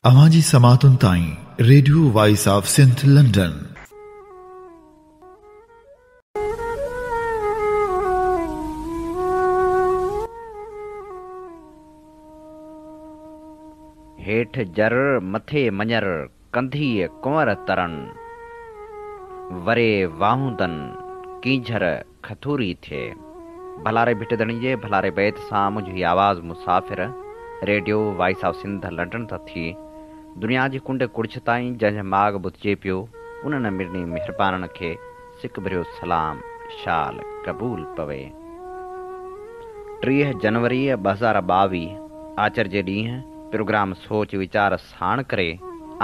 اوهان جي سماعتن تائين radio voice of Sindh London. هيٺ جر مٿي مڃر ڪنڌيء ڪنور ترن، وري واهوندن ڪينجهر کٿوري ٿئي. ڀلاري ڀٽ ڌڻي جي ڀلاري بيت سان منهنجو هي آواز مسافر radio voice of Sindh London تان ٿي دنيا جي ڪنڊ ڪڙڇ تائين جنهن جنهن ماڳ ٻڌجي پيو انهن مڙني مهربانن کي سڪ ڀريو سلام شال قبول پوي. 30 جنوري 2022 آچر جي ڏينهن پروگرام سوچ ويچار ساڻ ڪري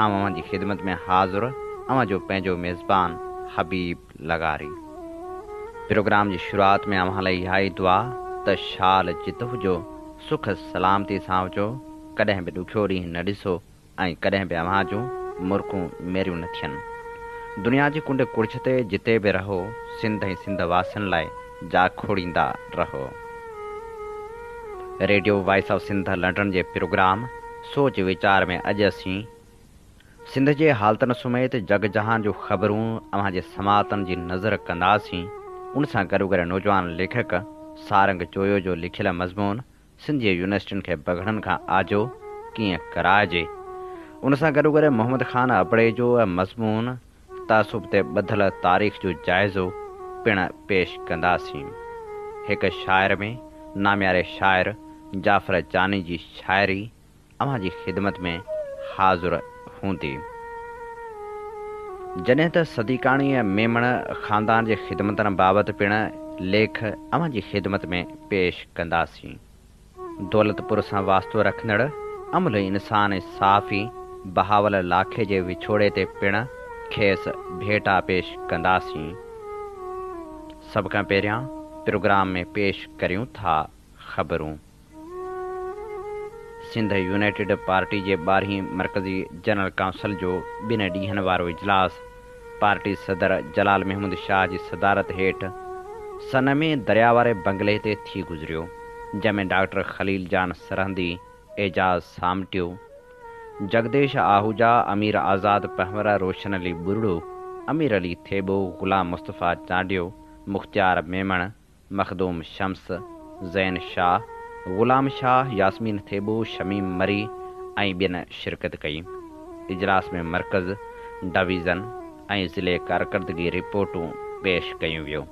آئون اوهان جي خدمت ۾ حاضر اوهان جو پنهنجو ميزبان حبيب لغاري. پروگرام جي شروعات ۾ اوهان لاء اها ئي دعا ته شال جت هجو، سک سلامتي سان هجو، ڪڏهن به ڏکيو ڏينهن نه ڏسو ۽ ڪڏهن به اوهان جون مرڪون ميريون نه ٿين. دنيا جي ڪنڊ ڪڙڇ تي جتي به رهو، سنڌ ۽ سنڌ واسين لاء جاکوڙيندا رهو. Radio voice of Sindh London جي پروگرام سوچ ويچار ۾ اڄ اسين سنڌ جي حالتن سميت جڳ جهان جون خبرون اوهان جي سماعتن جي نذر ڪنداسين، ان سان گڏوگڏ نوجوان ليکڪ سارنگ جويو جو لکيل مضمون سنڌ جي يونيورسٽين کي بگهڙن کان آجو ڪيئن ڪرائجي؟ ان سان گڏوگڏ محمد خان ابڙي جو مضمون تعصب تي ٻڌل تاريخ جو جائزو پڻ پيش ڪنداسين. هڪ شاعر ۾ نامياري شاعر جعفر جاني جي شاعري اوهان جي خدمت ۾ حاضر هوندي. جڏهن ته صديقاڻي ميمڻ خاندان جي خدمتن بابت پڻ ليک اوهان جي خدمت ۾ پيش ڪنداسين. دولتپور سان واسطو رکندڙ املهه انسان ۽ صحافي بهاول لاکي جي وڇوڙي تي پڻ کيس ڀيٽا پيش ڪنداسين. سڀ کان پهريان پروگرام ۾ پيش ڪريون ٿا خبرون. سنڌ يونائيٽيڊ پارٽي جي ٻارهين مرڪزي جنرل ڪائونسل جو ٻن ڏينهن وارو اجلاس پارٽي صدر جلال محمود شاهه جي صدارت هيٺ سن ۾ دريا واري بنگلي تي ٿي گذريو، جنهن ۾ ڊاڪٽر خليل جان سرهندي، اعجاز سامٽيو، جڳديش آهوجا، امير آزاد پنهور، روشن علي ٻرڙو، امير علي ٿيٻو، غلام مصطفيٰ چانڊيو، مختيار ميمڻ، مخدوم شمس، زين شاهه، غلام شاهه، ياسمين ٿيٻو، شميم مري ۽ ٻين شرڪت ڪئي. اجلاس ۾ مرڪز، ڊويزن ۽ ضلعي ڪارڪردگي رپورٽون پيش ڪيون ويو.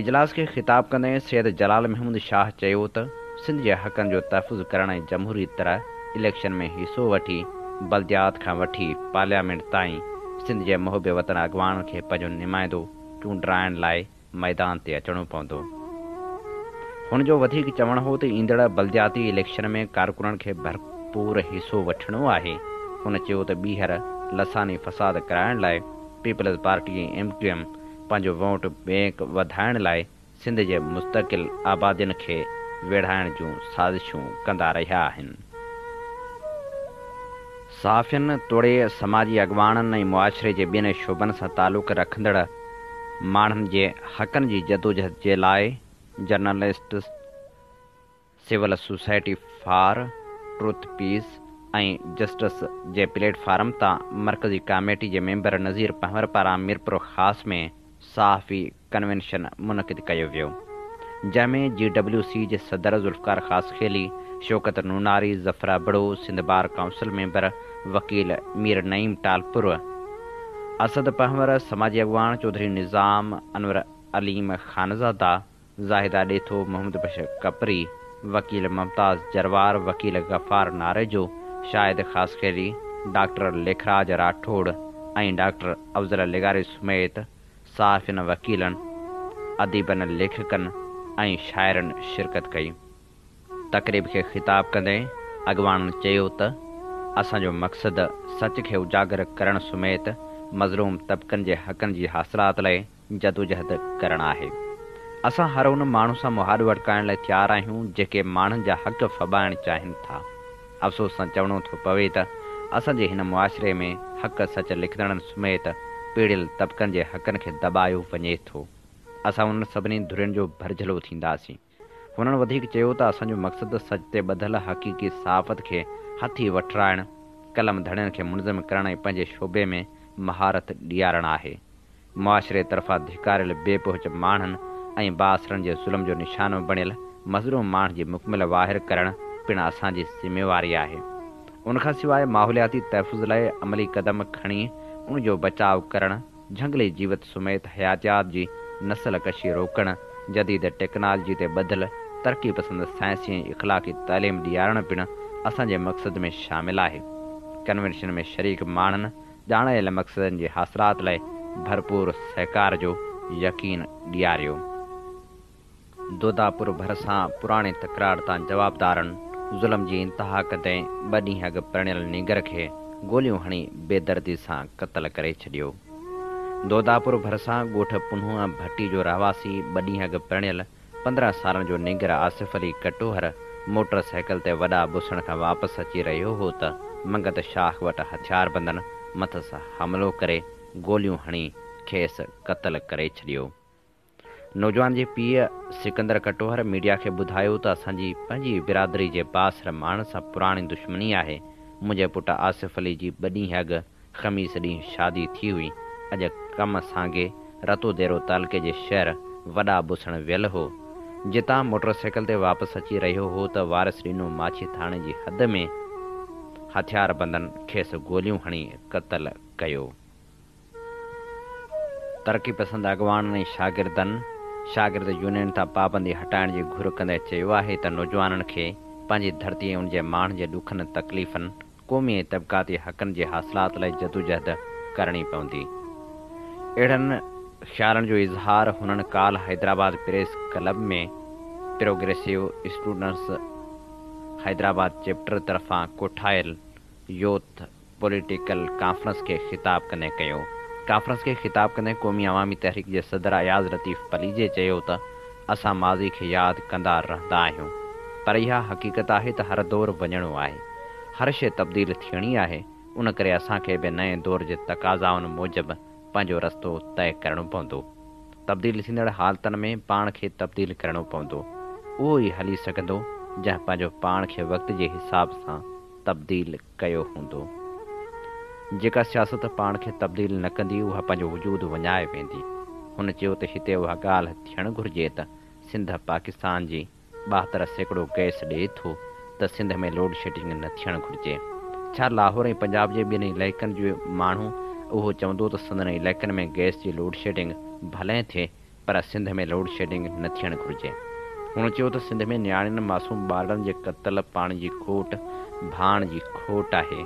اجلاس کي خطاب ڪندي سيد جلال محمود شاهه چيو ته سنڌ جي حقن جو تحفظ ڪرڻ ۽ جمهوري طرح اليڪشن ۾ حصو وٺي بلديات کان وٺي پارليامينٽ تائين سنڌ جي محب وطن اڳواڻن کي پنهنجو نمائندو چونڊرائڻ لاء ميدان تي اچڻو پوندو. هن جو وڌيڪ چوڻ هو ته ايندڙ بلدياتي اليڪشن ۾ ڪارڪنن کي ڀرپور حصو وٺڻو آهي. هن چيو ته ٻيهر لساني فساد ڪرائڻ لاء peoples party ۽ M Q M پنهنجو ووٽ بينڪ وڌائڻ لاء سنڌ جي مستقل آبادين کي ويڙهائڻ جون سازشون ڪندا رهيا آهن. صحافين توڙي سماجي اڳواڻن ۽ معاشري جي ٻين شعبن سان تعلق رکندڙ ماڻهن جي حقن جي جدوجهد جي لاء journalists, civil society for truth peace ۽ justice جي پليٽ فارم تان مرڪزي ڪاميٽي جي ميمبر نذير پنهور پاران ميرپورخاص ۾ صحافي ڪنوينشن منعقد ڪيو ويو، جنهن ۾ جي ڊبليو سي جي صدر Zulfiqar Khaskheli, Shaukat Nonari, Zafar Abro, Sindh bar council member وڪيل مير نعيم ٽالپر، اسد پنهور، سماجي اڳواڻ چوڌري نظام، انور عليم خانزاده، زاهده ڏيٿو، محمد بخش ڪپري، وڪيل ممتاز جروار، وڪيل غفار ناريجو، شاهد خاصخيلي، ڊاڪٽر ليکراج راٺوڙ ۽ ڊاڪٽر افضل لغاري سميت صحافين، وڪيلن، اديبن، ليکڪن ۽ شاعرن شرڪت ڪئي. تقريب کي خطاب ڪندي اڳواڻن چيو ته اسان جو مقصد سچ کي اجاگر ڪرڻ سميت مظلوم طبقن جي حقن جي حاصلات لاء جدوجهد ڪرڻ آهي. اسان هر ان ماڻهو سان مهاڏو اٽڪائڻ لاء تيار آهيون جيڪي ماڻهن جا حق ڦٻائڻ چاهين ٿا. افسوس سان چوڻو ٿو پوي ته اسان جي هن معاشري ۾ حق سچ لکندڙن سميت پيڙهيل طبقن جي حقن کي دٻايو وڃي ٿو. اسان انهن سڀني ڌرين جو ڀرجهلو ٿينداسين. هنن وڌيڪ چيو ته اسان جو مقصد سچ تي ٻڌل حقيقي صحافت کي هٿي وٺرائڻ قلم ڌڻين کي منظم ڪرڻ ۽ پنهنجي شعبي ۾ مهارت ڏيارڻ آهي. معاشري طرفان ڌڪاريل بي پهچ ماڻهن ۽ بااثرن جي ظلم جو نشانو بڻيل مظلوم ماڻهن جي مڪمل واهر ڪرڻ پڻ اسان جي ذميواري آهي. ان کان سواء ماحولياتي تحفظ لاء عملي قدم کڻي ان جو بچاء ڪرڻ، جهنگلي جيوت سميت حياتيات جي نسل ڪشي روڪڻ، جديد ٽيڪنالجي تي ٻڌل ترقي پسند سائنسي ۽ اخلاقي تعليم ڏيارڻ پڻ اسان جي مقصد ۾ شامل آهي. ڪنوينشن ۾ شريڪ ماڻهن ڄاڻايل مقصدن جي حاصلات لاء ڀرپور سهڪار جو يقين ڏياريو. دوداپور ڀرسان پراڻي تڪرار تان جوابدارن ظلم جي انتها ڪندي ٻه ڏينهن اڳ پرڻيل نينگر کي گوليون هڻي بيدردي سان قتل ڪري ڇڏيو. دوداپور ڀرسان ڳوٺ پنهون ڀٽي جو رهواسي ٻه ڏينهن اڳ پرڻيل 15 سالن جو نينگر آصف علي ڪٽوهر موٽر سائيڪل تي وڏا ٻسڻ کان واپس اچي رهيو هو ته منگت شاخ وٽ هٿياربندن مٿس حملو ڪري گوليون هڻي کيس قتل ڪري ڇڏيو. نوجوان جي پيء سڪندر ڪٽوهر ميڊيا کي ٻڌايو ته اسان جي پنهنجي برادري جي بااثر ماڻهن سان پراڻي دشمني آهي، منهنجي پٽ آصف علي جي ٻه ڏينهن اڳ خميس ڏينهن شادي ٿي هئي، اڄ ڪم سانگي رتوديرو تعلقي جي شهر وڏا ٻسڻ ويل هو، جتان موٽر سائيڪل تي واپس اچي رهيو هو ته وارث ڏنو ماڇي ٿاڻي جي حد ۾ هٿياربندن کيس گوليون هڻي قتل ڪيو. ترقي پسند اڳواڻن ۽ شاگردن شاگرد يونين تان پابندي هٽائڻ جي گهر ڪندي چيو آهي ته نوجوانن کي پنهنجي ڌرتي ۽ ان جي ماڻهن جي ڏکن تڪليفن، قومي ۽ طبقاتي حقن جي حاصلات لاء جدوجهد ڪرڻي پوندي. اهڙن خيالن جو اظهار هنن ڪالهه Hyderabad press club ۾ progressive students Hyderabad chapter طرفان ڪوٺايل يوٿ پوليٽيڪل ڪانفرنس کي خطاب ڪندي ڪيو. ڪانفرنس کي خطاب ڪندي قومي عوامي تحريڪ جي صدر اياز لطيف پليجي چيو ته اسان ماضي کي ياد ڪندا رهندا آهيون پر اها حقيقت آهي ته هر دور وڃڻو آهي، هر شيء تبديل ٿيڻي آهي، ان ڪري اسان کي به نئين دور جي تقاضائن موجب پنهنجو رستو طئي ڪرڻو پوندو. تبديل ٿيندڙ حالتن ۾ پاڻ کي تبديل ڪرڻو پوندو. اهو ئي هلي سگهندو جنهن پنهنجو پاڻ کي وقت جي حساب سان تبديل ڪيو هوندو. جيڪا سياست پاڻ کي تبديل نه ڪندي اها پنهنجو وجود وڃائي ويندي. هن چيو ته هتي اها ڳالهه ٿيڻ گهرجي ته سنڌ پاڪستان جي 72% گئس ڏئي ٿو ته سنڌ ۾ لوڊشيڊنگ نه ٿيڻ گهرجي. ڇا لاهور ۽ پنجاب جي ٻين علائقن جو ماڻهو اهو چوندو ته سندن علائقن ۾ گئس جي لوڊشيڊنگ ڀلي ٿئي پر سنڌ ۾ لوڊشيڊنگ نه ٿيڻ گهرجي. هن چيو ته سنڌ ۾ نياڻين، معصوم ٻارڙن جي قتل، پاڻي جي کوٽ، ڀاڻ جي کوٽ آهي.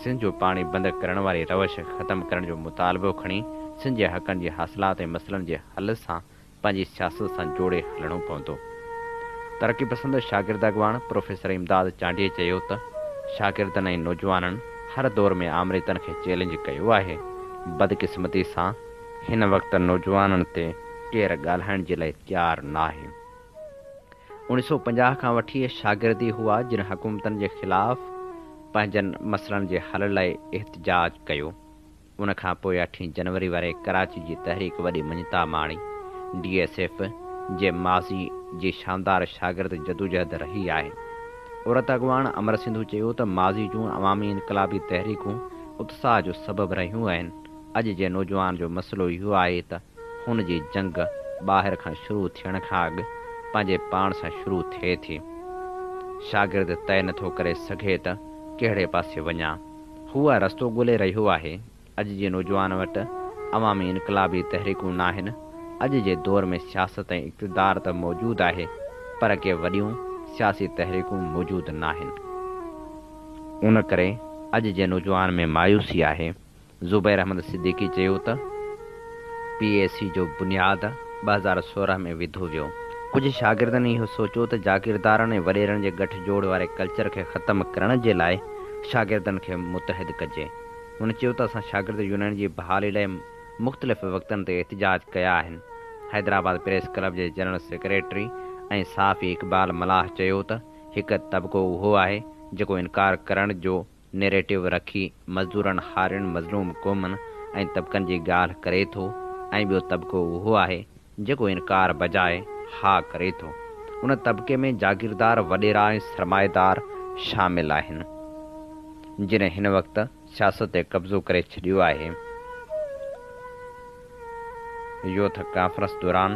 سنڌ جو پاڻي بند ڪرڻ واري روش ختم ڪرڻ جو مطالبو کڻي سنڌ جي حقن جي حاصلات ۽ مسئلن جي حل سان پنهنجي سياست سان جوڙي هلڻو پوندو. ترقي پسند شاگرد اڳواڻ پروفيسر امداد چانڊيي چيو ته شاگردن ۽ نوجوانن هر دور ۾ آمريتن کي چئلينج ڪيو آهي، بدقسمتي سان هن وقت نوجوانن تي ڪير ڳالهائڻ جي لاء تيار ناهي. 1950 کان وٺي شاگرد ئي هئا جن حڪومتن جي خلاف پنهنجن مسئلن جي حل لاء احتجاج ڪيو. ان کان پوء اٺين جنوري واري ڪراچي جي تحريڪ وڏي مڃتا ماڻي. ڊي ايس ايف جي ماضي جي شاندار شاگرد جدوجهد رهي آهي. عورت اڳواڻ امر سنڌو چيو ته ماضي جون عوامي انقلابي تحريڪون اتساهه جو سبب رهيون آهن. اڄ جي نوجوان جو مسئلو اهو آهي ته هن جي جنگ ٻاهر کان شروع ٿيڻ کان اڳ پنهنجي پاڻ سان شروع ٿئي ٿي. شاگرد طئي نٿو ڪري سگهي ته ڪهڙي پاسي وڃان. هو رستو ڳولي رهيو آهي. اڄ جي نوجوان وٽ عوامي انقلابي تحريڪون ناهن. اڄ جي دور ۾ سياست ۽ اقتدار ته موجود آهي پر ڪي وڏيون سياسي تحريڪون موجود ناهن. ان ڪري اڄ جي نوجوان ۾ مايوسي آهي. زبير احمد صديقي چيو ته پي اي سي جو بنياد 2016 ۾ وڌو ويو، ڪجهه شاگردن اهو سوچيو ته جاگيردارن ۽ وڏيرن جي ڳٺ جوڙ واري ڪلچر کي ختم ڪرڻ جي لاء شاگردن کي متحد ڪجي. هن چيو ته اسان شاگرد يونين جي بحالي لاء مختلف وقتن تي احتجاج ڪيا آهن. حيدرآباد پريس ڪلب جي جنرل سيڪريٽري ۽ صحافي اقبال ملاح چيو ته هڪ طبقو اهو آهي جيڪو انڪار ڪرڻ جو نيريٽو رکي مزدورن، هارين، مظلوم قومن ۽ طبقن جي ڳالهه ڪري ٿو ۽ ٻيو طبقو اهو آهي جيڪو انڪار بجاء ها ڪري ٿو. ان طبقي ۾ جاگيردار، وڏيرا ۽ سرمائيدار شامل آهن. جن هن وقت سياست تي قبضو ڪري ڇڏيو آهي. يوٿ ڪانفرنس دوران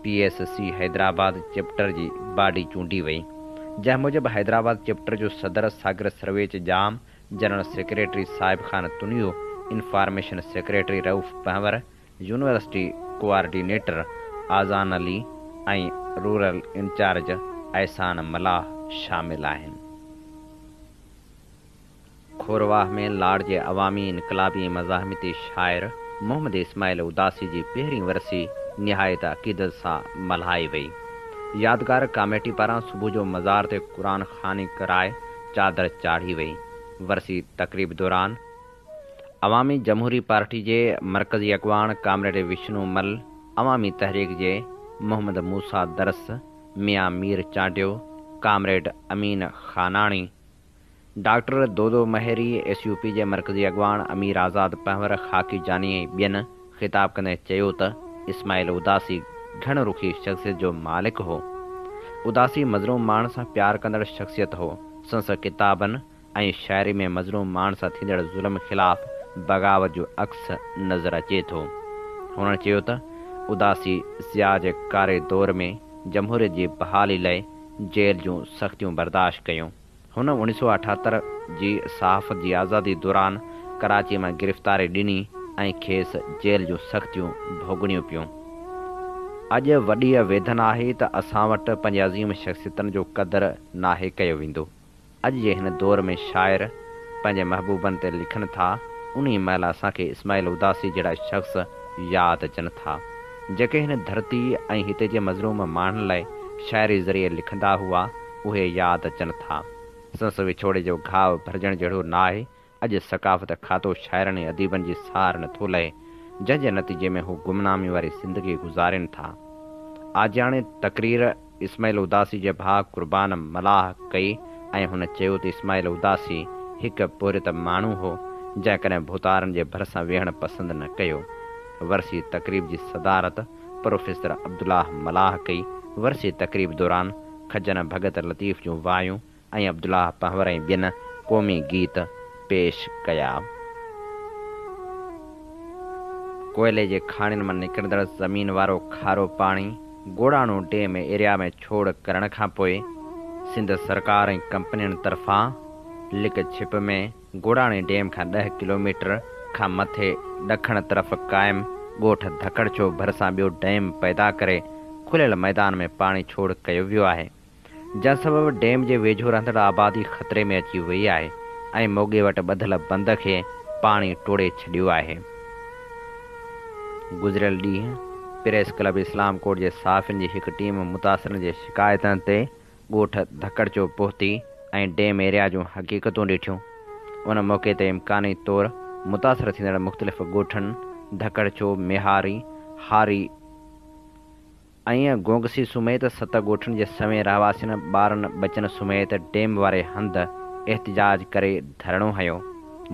P S C Hyderabad chapter جي باڊي چونڊي وئي، جنهن موجب حيدرآباد چيپٽر جو صدر Sagar Sarvech Jam, general secretary Sahib Khan Tunio, information secretary Rauf Panhwar, university coordinator Azan Ali ۽ rural incharge Ehsan Mallah شامل آهن. کورواهه ۾ لاڙ جي عوامي، انقلابي ۽ مزاحمتي شاعر محمد اسماعيل اداسي جي پهرين ورسي نهايت عقيدت سان ملهائي وئي. يادگار ڪاميٽي پاران صبح جو مزار تي قرآن خواني ڪرائي چادر چاڙهي وئي. ورسي تقريب دوران عوامي جمهوري پارٽي جي مرڪزي اڳواڻ ڪامريڊ وشنو مل، عوامي تحريڪ جي محمد موسيٰ درس، ميان Mir Chandio, comrade Amin Khanani, doctor Dodo Maheri, S U P جي مرڪزي اڳواڻ امير آزاد پنهور، خاڪي جاني ۽ ٻين خطاب ڪندي چيو ته اسماعيل اداسي گهڻ رخي شخصيت جو مالڪ هو. اداسي مظلوم ماڻهن سان پيار ڪندڙ شخصيت هو. سندس ڪتابن ۽ شاعري ۾ مظلوم ماڻهن سان ٿيندڙ ظلم خلاف بغاوت جو عڪس نظر اچي ٿو. هنن چيو ته اداسي ضياء جي ڪاري دور ۾ جمهوريت جي بحالي لئه جيل جون سختيون برداشت ڪيون. هن اوڻيهه سؤ اٺهتر جي صحافت جي آزادي دوران ڪراچي مان گرفتاري ڏني ۽ کيس جيل جون سختيون ڀوڳڻيون پيون. اڄ وڏي ويڌن آهي ته اسان وٽ پنهنجي عظيم شخصيتن جو قدر ناهي ڪيو ويندو. اڄ جي هن دور ۾ شاعر پنهنجي محبوبن تي لکن ٿا، انهي مهل اسان کي اسماعيل اداسي جهڙا شخص ياد اچن ٿا، جيڪي هن ڌرتي ۽ هتي جي مظلوم ماڻهن لاء شاعري ذريعي لکندا هئا، اهي ياد اچن ٿا. سندس وڇوڙي جو گهاء ڀرجڻ جهڙو ناهي، اڄ ثقافت کاتو شاعرن ۽ اديبن جي سار نٿو لهي، جنهن جي نتيجي ۾ هو گمنامي واري زندگي گذارين ٿا. آجياڻي تقرير اسماعيل اداسي جي ڀاء قربان ملاح ڪئي ۽ هن چيو ته اسماعيل اداسي هڪ پورهيت ماڻهو هو، جنهن ڪڏهن ڀوتارن جي ڀرسان ويهڻ پسند نه ڪيو. ورسي تقريب جي صدارت پروفيسر عبدالله ملاح ڪئي. ورسي تقريب دوران کجن ڀڳت لطيف جون وايون ۽ عبدالله پنهور ۽ ٻين قومي گيت پيش ڪيا. ڪوئلي جي کاڻين مان نڪرندڙ زمين وارو کارو پاڻي گوڙاڻو ڊيم ايريا ۾ ڇوڙ ڪرڻ کانپوء سنڌ سرڪار ۽ ڪمپنين طرفان لڪ ڇپ ۾ گوڙاڻي ڊيم کان ڏهه ڪلوميٽر کان مٿي ڏکڻ طرف قائم ڳوٺ ڌڪڙڇو ڀرسان ٻيو ڊيم پيدا ڪري کليل ميدان ۾ پاڻي ڇوڙ ڪيو ويو آهي. جنهن سبب ڊيم جي ويجهو رهندڙ آبادي خطري ۾ اچي وئي آهي ۽ موڳي وٽ ٻڌل بند کي پاڻي ٽوڙي ڇڏيو آهي. گذريل ڏينهن پريس ڪلب اسلام ڪوٽ جي صحافين جي هڪ ٽيم متاثرن جي شڪايتن تي ڳوٺ ڌڪڙچو پهتي ۽ ڊيم ايريا جون حقيقتون ڏٺيون. ان موقعي تي امڪاني طور متاثر ٿيندڙ مختلف ڳوٺن ڌڪڙچو، ميهاري، هاري، ۽ گونگسي سميت ست ڳوٺن جي سوين رهواسين ٻارن ٻچن سميت ڊيم واري هنڌ احتجاج ڪري ڌرڻو هنيو.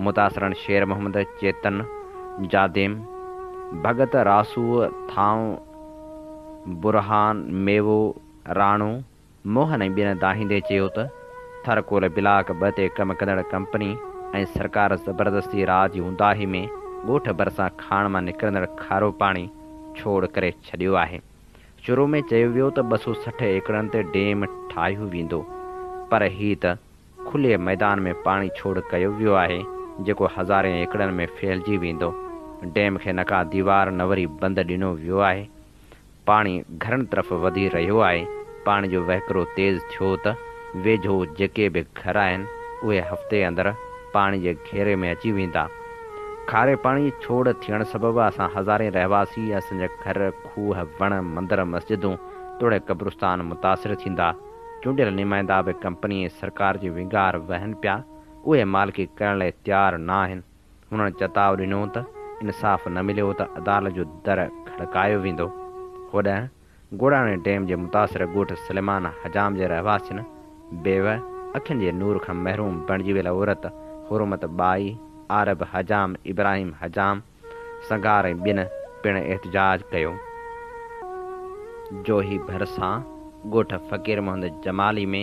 متاثرن شير محمد، چيتن، جاديم، ڀڳت راسو، ٿانو، برهان، ميوو، راڻو، موهن ۽ ٻين دانهيندي چيو ته ٿر ڪول بلاڪ ٻه تي ڪم ڪندڙ ڪمپني ۽ سرڪار زبردستي رات جي اونداهي ۾ ڳوٺ ڀرسان کاڻ مان نڪرندڙ کارو پاڻي ڇوڙ ڪري ڇڏيو آهي. شروع ۾ چيو ويو ته 260 ايڪڙن تي ڊيم ٺاهيو ويندو پر هي ته کلي ميدان ۾ پاڻي ڇوڙ ڪيو ويو آهي جيڪو هزارين ايڪڙن ۾ ڦهلجي ويندو. ڊيم کي نه ڪا ديوار نه وري بند ڏنو ويو آهي. پاڻي گهرن طرف وڌي رهيو آهي، پاڻي جو وهڪرو تيز ٿيو ته ويجهو جيڪي به گهر آهن، اهي هفتي اندر پاڻي جي گهيري ۾ اچي ويندا. کاري پاڻي جي ڇوڙ ٿيڻ سبب اسان هزارين رهواسي، اسان جا گهر، کوهه، وڻ، مندر، مسجدون توڙي قبرستان متاثر ٿيندا. چونڊيل نمائندا به ڪمپني ۽ سرڪار جي ونگار وهن پيا، اهي مالڪي ڪرڻ لئه تيار ناهن. هنن چتاء ڏنو ته انصاف نه مليو ته عدالت جو در کڙڪايو ويندو. هوڏانهن گوڙاڻي ڊيم جي متاثر ڳوٺ سليمان حجام جي رهواسين بيوه، اکين جي نور کان محروم بڻجي ويل عورت حرمت ٻائي، عارب حجام، ابراهيم حجام، سنگهار ۽ ٻين پڻ احتجاج ڪيو. جوهي ڀرسان ڳوٺ فقير محمد جمالي ۾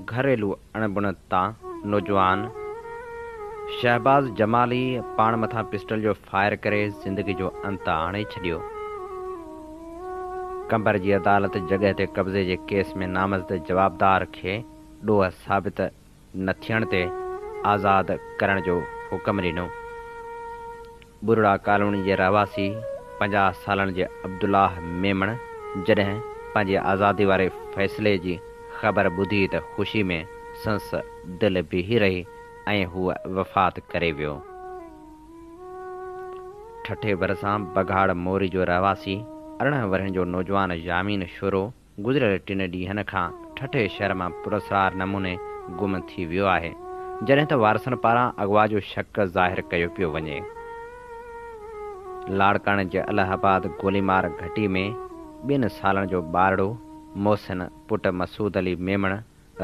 گهريلو اڻبڻت تان نوجوان شهباز جمالي پاڻ مٿان پسٽل جو فائر ڪري زندگي جو انت آڻي ڇڏيو. قمبر جي عدالت جڳهه تي قبضي جي ڪيس ۾ نامزد جوابدار کي ڏوهه ثابت نه ٿيڻ تي آزاد ڪرڻ جو حڪم ڏنو. ٻرڙا ڪالوني جي رهواسي 50 سالن جي عبدالله ميمڻ جڏهن پنهنجي آزادي واري فيصلي جي خبر ٻڌي ته خوشي ۾ سندس دل بيهي رهي ۽ هو وفات ڪري ويو. ٺٽي ڀرسان بگهاڙ موري جو رهواسي 18 ورهين جو نوجوان يامين شورو گذريل ٽن ڏينهن کان ٺٽي شهر مان پراسرار نموني گم ٿي ويو آهي، جڏهن ته وارثن پاران اغوا جو شڪ ظاهر ڪيو پيو وڃي. لاڙڪاڻي جي الهه آباد گوليمار گهٽي ۾ ٻن سالن جو ٻارڙو محسن پٽ مسعود علي ميمڻ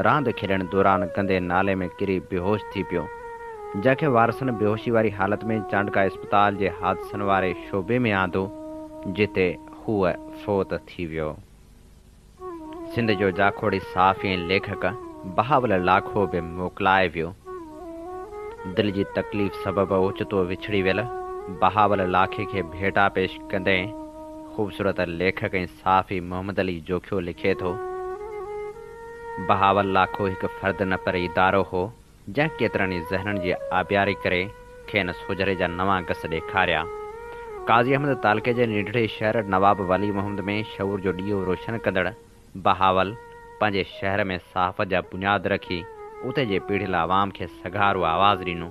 راند کيڏڻ دوران گندي نالي ۾ ڪري بيهوش ٿي پيو، جنهن کي وارثن بيهوشي واري حالت ۾ چانڊڪا اسپتال جي حادثن واري شعبي ۾ آندو، جتي هو فوت ٿي ويو. سنڌ جو جاکوڙي صحافي ۽ ليکڪ بهاول لاکو به موڪلائي ويو. دل جي تڪليف سبب اوچتو وڇڙي ويل بهاول لاکي کي ڀيٽا پيش ڪندي خوبصورت ليکڪ ۽ صحافي محمد علي جوکيو لکي ٿو، بهاول لاکو هڪ فرد نه پر ادارو هو، جنهن ڪيترن ئي ذهنن جي آبياري ڪري کين سوجهري جا نوان گس ڏيکاريا. قاضي احمد تعلقي جي ننڍڙي شهر نواب ولي محمد ۾ شعور جو ڏيئو روشن ڪندڙ بهاول پنهنجي شهر ۾ صحافت جا بنياد رکي اتي جي پيڙهيل عوام کي سگهارو آواز ڏنو.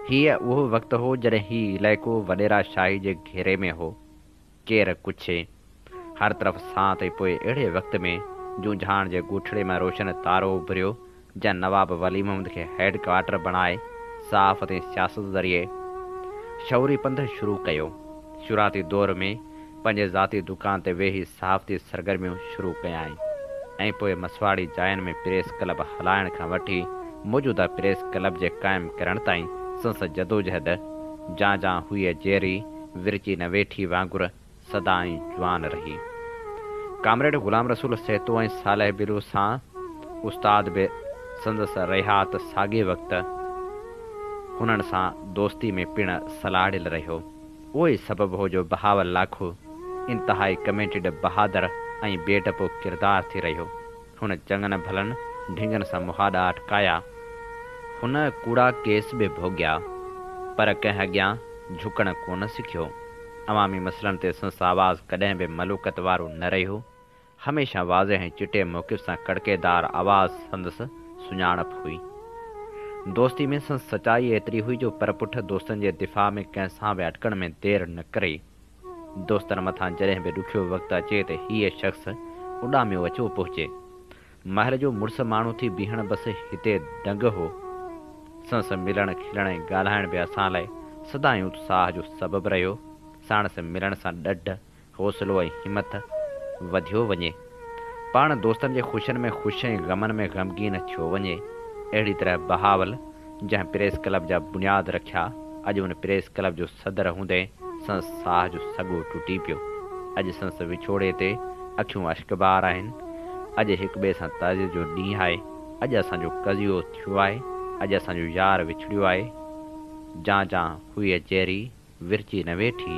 هيء اهو وقت هو جڏهن هي علائقو وڏيرا شاهي جي گهيري ۾ هو. ڪير ڪڇي. هر طرف سانت ۽ پوء اهڙي وقت ۾ جونجهاڻ جي ڳوٺڙي مان روشن تارو اڀريو جنهن نواب ولي محمد کي هيڊ ڪوارٽر بڻائي صحافت ۽ سياست ذريعي شعوري پنڌ شروع ڪيو. شروعاتي دور ۾ پنهنجي ذاتي دڪان تي ويهي صحافتي سرگرميون شروع ڪيائين ۽ پوء مسواڙي جاين ۾ پريس ڪلب هلائڻ کان وٺي موجوده پريس ڪلب جي قائم ڪرڻ تائين سندس جدوجهد جان جان هئي جيئري ورچي نه ويٺي وانگر سدائين جوان رهي. ڪامريڊ غلام رسول سهتو ۽ صالح بلو سان استاد به سندس رهيا ته ساڳئي وقت هنن سان دوستي ۾ پڻ سلهاڙيل رهيو. اهو ئي سبب هو جو بهاول لاکو انتهائي ڪميٽيڊ، بهادر ۽ بي ڊپو ڪردار ٿي رهيو. هن چڱن ڀلن ڍنگن سان مهاڏا اٽڪايا. هن ڪوڙا ڪيس به ڀوڳيا، پر ڪنهن اڳيان جهڪڻ ڪونه سکيو. عوامي مسئلن تي سندس آواز ڪڏهن به ملوڪت وارو نه رهيو. هميشه واضح ۽ چٽي موقف سان ڪڙڪيدار آواز سندس سڃاڻپ هئي. دوستي ۾ سندس سچائي ايتري هئي جو پرپٺ دوستن جي دفاع ۾ ڪنهن سان به اٽڪڻ ۾ دير نه ڪري. دوستن مٿان جڏهن به ڏکيو وقت اچي ته هيء شخص اڏاميو اچيو پهچي. مهل جو مڙس ماڻهو ٿي بيهڻ بس هتي دنگ هو. سندس ملڻ کلڻ ۽ ڳالهائڻ به اسان لاء سدائين اتساهه جو سبب رهيو. ساڻس ملڻ سان ڏڍ، حوصلو ۽ همٿ وڌيو وڃي. پاڻ دوستن جي خوشين ۾ خوش ۽ غمن ۾ غمگين ٿيو وڃي. اهڙي طرح بهاول جنهن پريس ڪلب جا بنياد رکيا، اڄ ان پريس ڪلب جو صدر هوندي سندس ساهه جو سڳو ٽٽي پيو. اڄ سندس وڇوڙي تي اکيون اشڪبار آهن. اڄ هڪٻئي سان تعزيت جو ڏينهن آهي. اڄ اسان جو قضيو ٿيو آهي. اڄ اسان جو يار وڇڙيو آهي. جان جان هئي جيئري ورچي نه ويٺي،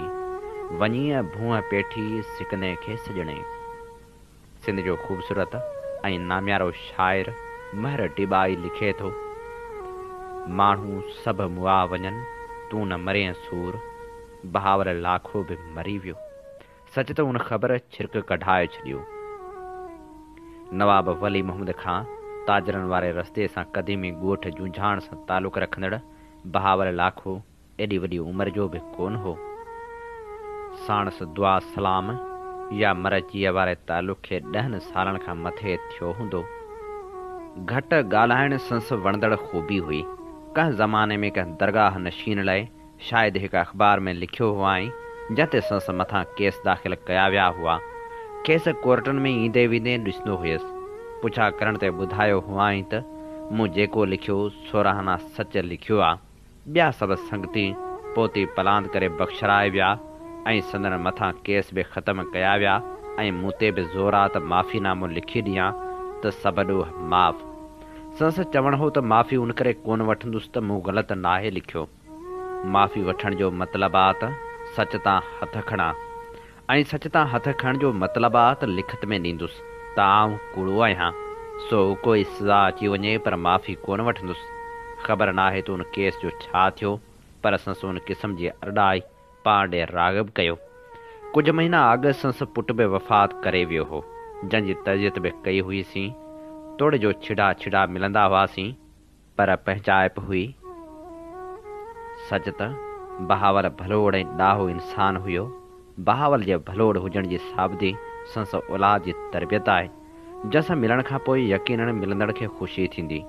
وڃيء ڀونء پيٺي سڪندين کي سڄڻي. سنڌ جو خوبصورت ۽ ناميارو شاعر مهر ڊيٻائي لکي ٿو، ماڻهو سڀ مئا وڃن، تون نه مرين سور، بهاول لاکو به مري ويو. سچ ته ان خبر ڇرڪ ڪڍائي ڇڏيو. نواب ولي محمد کان تاجرن واري رستي سان قديمي ڳوٺ جونجهاڻ سان تعلق رکندڙ بهاول لاکو ايڏي وڏي عمر جو به ڪونه هو. ساڻس دعا سلام يا مرجيء واري تعلق کي ڏهن سالن کان مٿي ٿيو هوندو. گهٽ ڳالهائڻ سندس وڻندڙ خوبي هئي. ڪنهن زماني ۾ ڪنهن درگاهه نشين لاء شايد هڪ اخبار ۾ لکيو هئائين، جنهن تي سندس مٿان ڪيس داخل ڪيا ويا هئا. کيس ڪورٽن ۾ ايندي ويندي ڏسندو هيس. پڇا ڪرڻ تي ٻڌايو هئائين ته مون جيڪو لکيو سورهانا سچ لکيو آ. ٻيا سڀ سنگتي پوتي پلاند ڪري بخشرائي ويا ۽ سندن مٿان ڪيس به ختم ڪيا ويا ۽ مون تي به زور آ ته معافي نامو لکي ڏيان ته سڀ ڏوهه معاف. سندس چوڻ هو ته معافي ان ڪري ڪونه وٺندس ته مون غلط ناهي لکيو. معافي وٺڻ جو مطلب آ ته سچ تان هٿ کڻان ۽ سچ تان هٿ کڻڻ جو مطلب آ ته لکت ۾ ڏيندس ته آئون ڪوڙو آهيان سو ڪوئي سزا اچي وڃي پر معافي ڪونه وٺندس. خبر ناهي ته ان ڪيس جو ڇا ٿيو پر سندس ان قسم جي ارڏائي پاڻ ڏي راغب ڪيو. ڪجهه مهينا اڳ سندس پٽ به وفات ڪري ويو هو، جنهن جي تعزيت به ڪئي هئي سين. توڙي جو ڇڙا ڇڙا ملندا هئاسين، پر پنهنجائپ هئي. سچ ته بهاول ڀلوڙ ۽ ڏاهو انسان هيو. بهاول جي ڀلوڙ هجڻ جي ثابتي سندس اولاد جي تربيت آهي، جنهن سان ملڻ کان پوء يقينن ملندڙ کي خوشي ٿيندي.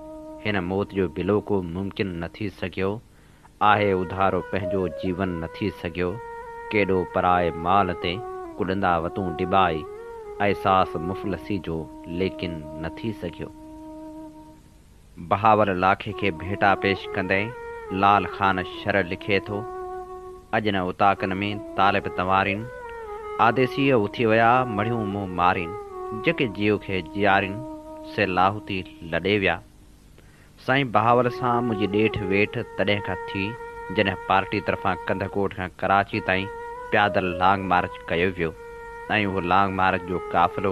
هن موت جو بلو ڪو ممڪن نه ٿي سگهيو. آهي اڌارو پنهنجو جيون نه ٿي سگهيو، ڪيڏو پرائي مال تي ڪڏندا وتون ڊٻائي، احساس مفلسي جو ليڪن نه ٿي سگهيو. بهاول لاکي کي ڀيٽا پيش ڪندي لال خان شر لکي ٿو، اڄ نه اوطاقن ۾ طالب تنوارين، آديسيء اٿي ويا مڙهيون منهن مارين، جيڪي جيء کي جيارين، سي لاهوتي لڏي ويا. سائين بهاول سان منهنجي ڏيٺ ويٺ تڏهن کان ٿي جڏهن پارٽي طرفان ڪنڌڪوٽ کان ڪراچي تائين پيادل لانگ مارچ ڪيو ويو ۽ اهو لانگ مارچ جو قافلو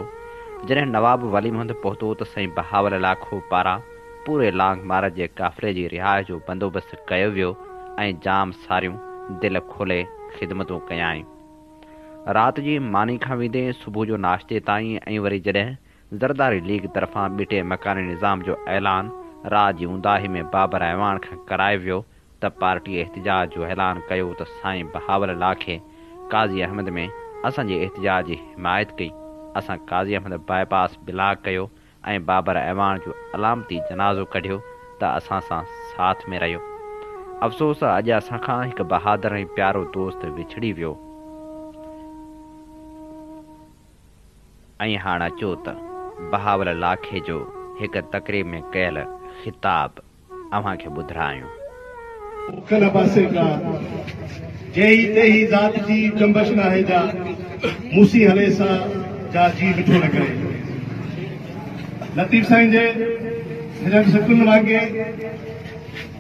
جڏهن نواب ولي محمد پهتو ته سائين بهاول لاکو پاران پوري لانگ مارچ جي قافلي جي رهائش جو بندوبست ڪيو ويو ۽ جام ساريون دل کولي خدمتون ڪيائين. رات جي ماني کان ويندي صبح جو ناشتي تائين ۽ وري جڏهن زرداري ليگ طرفان ٻٽي مڪاني نظام جو اعلان رات جي اونداهي ۾ بابر اعواڻ کان ڪرايو ويو ته پارٽي احتجاج جو اعلان ڪيو ته سائين بهاول لاکي قاضي احمد ۾ اسان جي احتجاج جي حمايت ڪئي اسان قاضي احمد باء پاس بلاڪ ڪيو ۽ بابر اعواڻ جو علامتي جنازو ڪڍيو ته اسان سان ساٿ ۾ رهيو افسوس اڄ اسان کان هڪ بهادر ۽ پيارو دوست وڇڙي ويو. ۽ هاڻ اچو ته بهاول لاکي جو هڪ تقريب ۾ ڪيل خطاب اوهان کي ٻڌرايون. بک نه پاسي ڪا، جيهي تيهي ذات جي جنبش ناهي جا، مون سين هلي سا، جا جيء مٺو نه ڪري. لطيف سائين جي هنن سٽن وانگي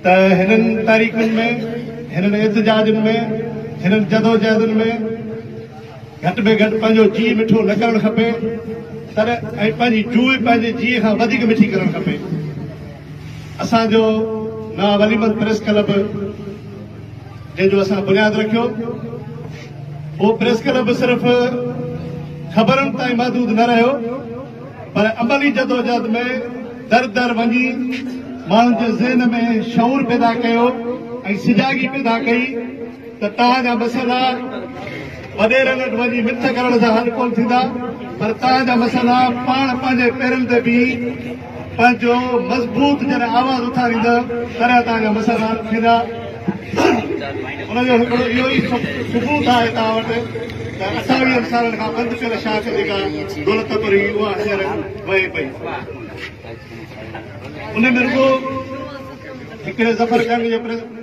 ته هنن تحريڪن ۾، هنن احتجاجن ۾، هنن جدوجهدن ۾، گهٽ ۾ گهٽ پنهنجو جيء مٺو نه ڪرڻ کپي تڏهن ۽ پنهنجي جوء پنهنجي جيء کان وڌيڪ مٺي ڪرڻ کپي. اسان جو نواب ولي محمد پريس ڪلب جنهن جو اسان بنياد رکيو اهو پريس ڪلب صرف خبرن تائين محدود نه رهيو پر عملي جدوجهد ۾ در در وڃي ماڻهن جي ذهن ۾ شعور پيدا ڪيو ۽ سجاڳي پيدا ڪئي ته توهان جا مسئلا وڏيرن وٽ وڃي منٿ ڪرڻ سان حل ڪونه ٿيندا پر توهان جا مسئلا پاڻ پنهنجي پيرن تي بيهي پنهنجو مضبوط جڏهن آواز اٿاريندؤ تڏهن توهان جا مسئلا حل ٿيندا. ان جو هڪڙو اهو ئي ثبوت آهي توهان وٽ ته اٺاويهن سالن کان بند پيل شاخ جيڪا دولت پر هئي اها هينئر وهي پئي. ان ۾ رڳو هڪڙي ظفر ڪنگ جو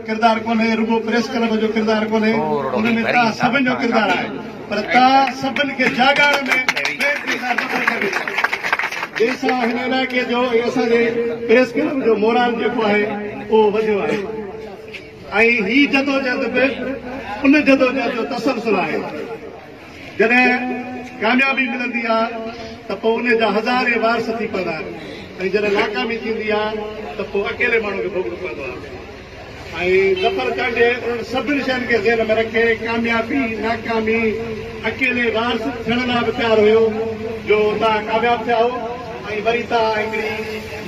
ڪردار ڪونهي، رڳو پريس ڪلب جو ڪردار ڪونهي، ان ۾ توهان سڀن جو ڪردار آهي، پر توهان سڀن کي جاڳائڻ ۾ مين ڪردار ظفر ڪنگ جو آهي، جنهن سان هن علائقي جو ۽ اسان جي پريس ڪلب جو مورال جيڪو آهي اهو وڌيو آهي ۽ هي جدوجهد به ان جدوجهد جو تسلسل آهي. جڏهن ڪاميابي ملندي آ ته پوء ان جا هزارين وارث ٿي پوندا آهن ۽ جڏهن ناڪامي ٿيندي آ ته پوء اڪيلي ماڻهو کي ڀوڳڻو پوندو آ ۽ ظفر چانڊيي انهن سڀني شين کي ذهن ۾ رکي ڪاميابي ناڪامي اڪيلي وارث ٿيڻ لاء به تيار هيو جو توهان ڪامياب ٿيا آهو ۽ وري توهان هڪڙي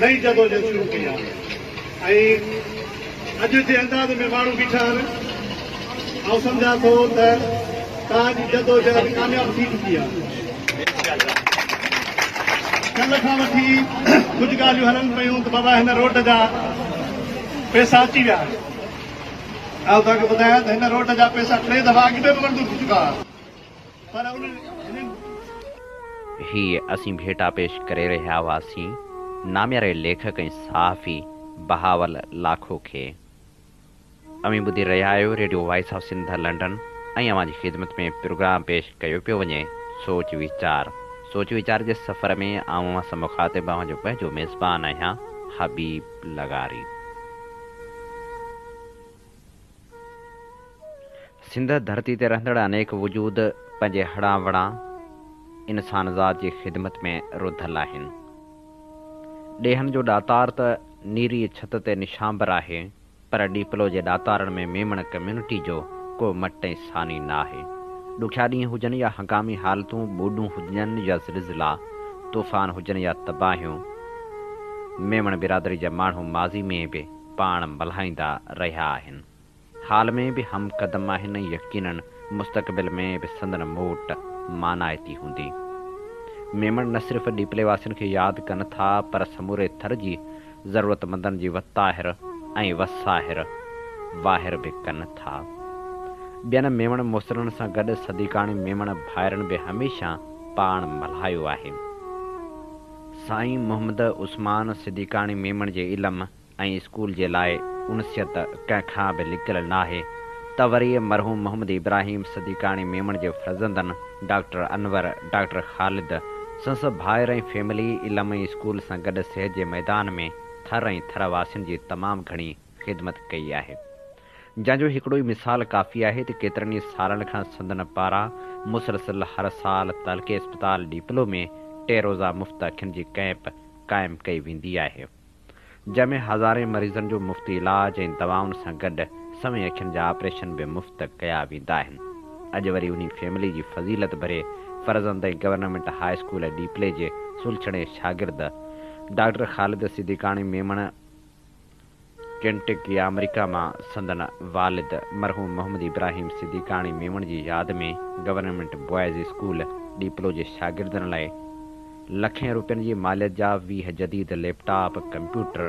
نئين جدوجهد شروع ڪئي آ ۽ اڄ جنهن انداز ۾ ماڻهو بيٺا آهن، آئون سمجهان ٿو ته توهان جي جدوجهد ڪامياب ٿي چڪي آهي. ڪلهه کان وٺي ڪجهه ڳالهيون هلن پيون ته بابا هن روڊ جا پئسا اچي ويا آهن. آئون توهان کي ٻڌايان ته هن روڊ جا پئسا ٽي دفعا اڳ ۾ به منظور ٿي چڪا هئا پر انهن. هيء اسين ڀيٽا پيش ڪري رهيا هئاسين نامياري ليکڪ ۽ صحافي بهاول لاکو کي. اوهين ٻڌي رهيا آهيو radio voice of Sindh London ۽ اوهان جي خدمت ۾ پروگرام پيش ڪيو پيو وڃي سوچ ويچار. سوچ ويچار جي سفر ۾ آئون اوهان سان مخاطب اوهان جو پنهنجو ميزبان آهيان. حبيب لغاري. سنڌ ڌرتي تي رهندڙ انيڪ وجود پنهنجي هڙان وڙان انسانذات جي خدمت ۾ رڌل آهن. ڏيهن جو ڏاتار ته نيري ڇت تي نشانبر آهي پر ڏيپلو جي ڏاتارن ۾ ميمڻ ڪميونٽي جو ڪو مٽ ۽ ثاني ناهي. ڏکيا ڏينهن هجن يا هنگامي حالتون، ٻوڏون هجن يا زلزلا، طوفان هجن يا تباهيون، ميمڻ برادري جا ماڻهو ماضي ۾ به پاڻ ملهائيندا رهيا آهن. حال ۾ به هم قدم آهن ۽ يقينن مستقبل ۾ به سندن موٽ مانائتي هوندي. ميمڻ نه صرف ڏيپلي واسين کي ياد ڪن ٿا پر سموري ٿر جي ضرورتمندن جي وت آهر ۽ وس آهر واهر به ڪن ٿا. ٻين ميمڻ موسرن سان گڏ صديقاڻي ميمڻ ڀائرن به هميشه پاڻ ملهايو آهي. سائين محمد عثمان صديقاڻي ميمڻ جي علم ۽ اسڪول جي لاء انسيت ڪنهن کان به لڪل ناهي ته وري مرحوم محمد ابراهيم صديقاڻي ميمڻ جي فرزندن ڊاڪٽر انور، ڊاڪٽر خالد، سندس ڀائر ۽ فيملي علم ۽ اسڪول سان گڏ صحت جي ميدان ۾ ٿر ۽ ٿر واسين جي تمام گهڻي خدمت ڪئي آهي. جنهن جو هڪڙو ئي مثال ڪافي آهي ته ڪيترن ئي سالن کان سندن پاران مسلسل هر سال تعلقي اسپتال ڏيپلو ۾ ٽي روزه مفت اکين جي ڪئمپ قائم ڪئي ويندي آهي. جنهن ۾ هزارين مريضن جو مفت علاج ۽ دوائن سان گڏ سوين اکين جا آپريشن به مفت ڪيا ويندا آهن. اڄ وري انهي فيملي جي فضيلت ڀري فرزند ۽ گورنمينٽ هاء اسڪول ڏيپلي جي سلڇڻي شاگرد ڊاڪٽر خالد صديقاڻي ميمڻ ڪينٽڪي آمريڪا مان سندن والد مرحوم محمد ابراهيم صديقاڻي ميمڻ جي ياد ۾ گورنمينٽ بوائز اسڪول ڏيپلو جي شاگردن لاء لکين روپين جي ماليت جا 20 جديد ليپ ٽاپ ڪمپيوٽر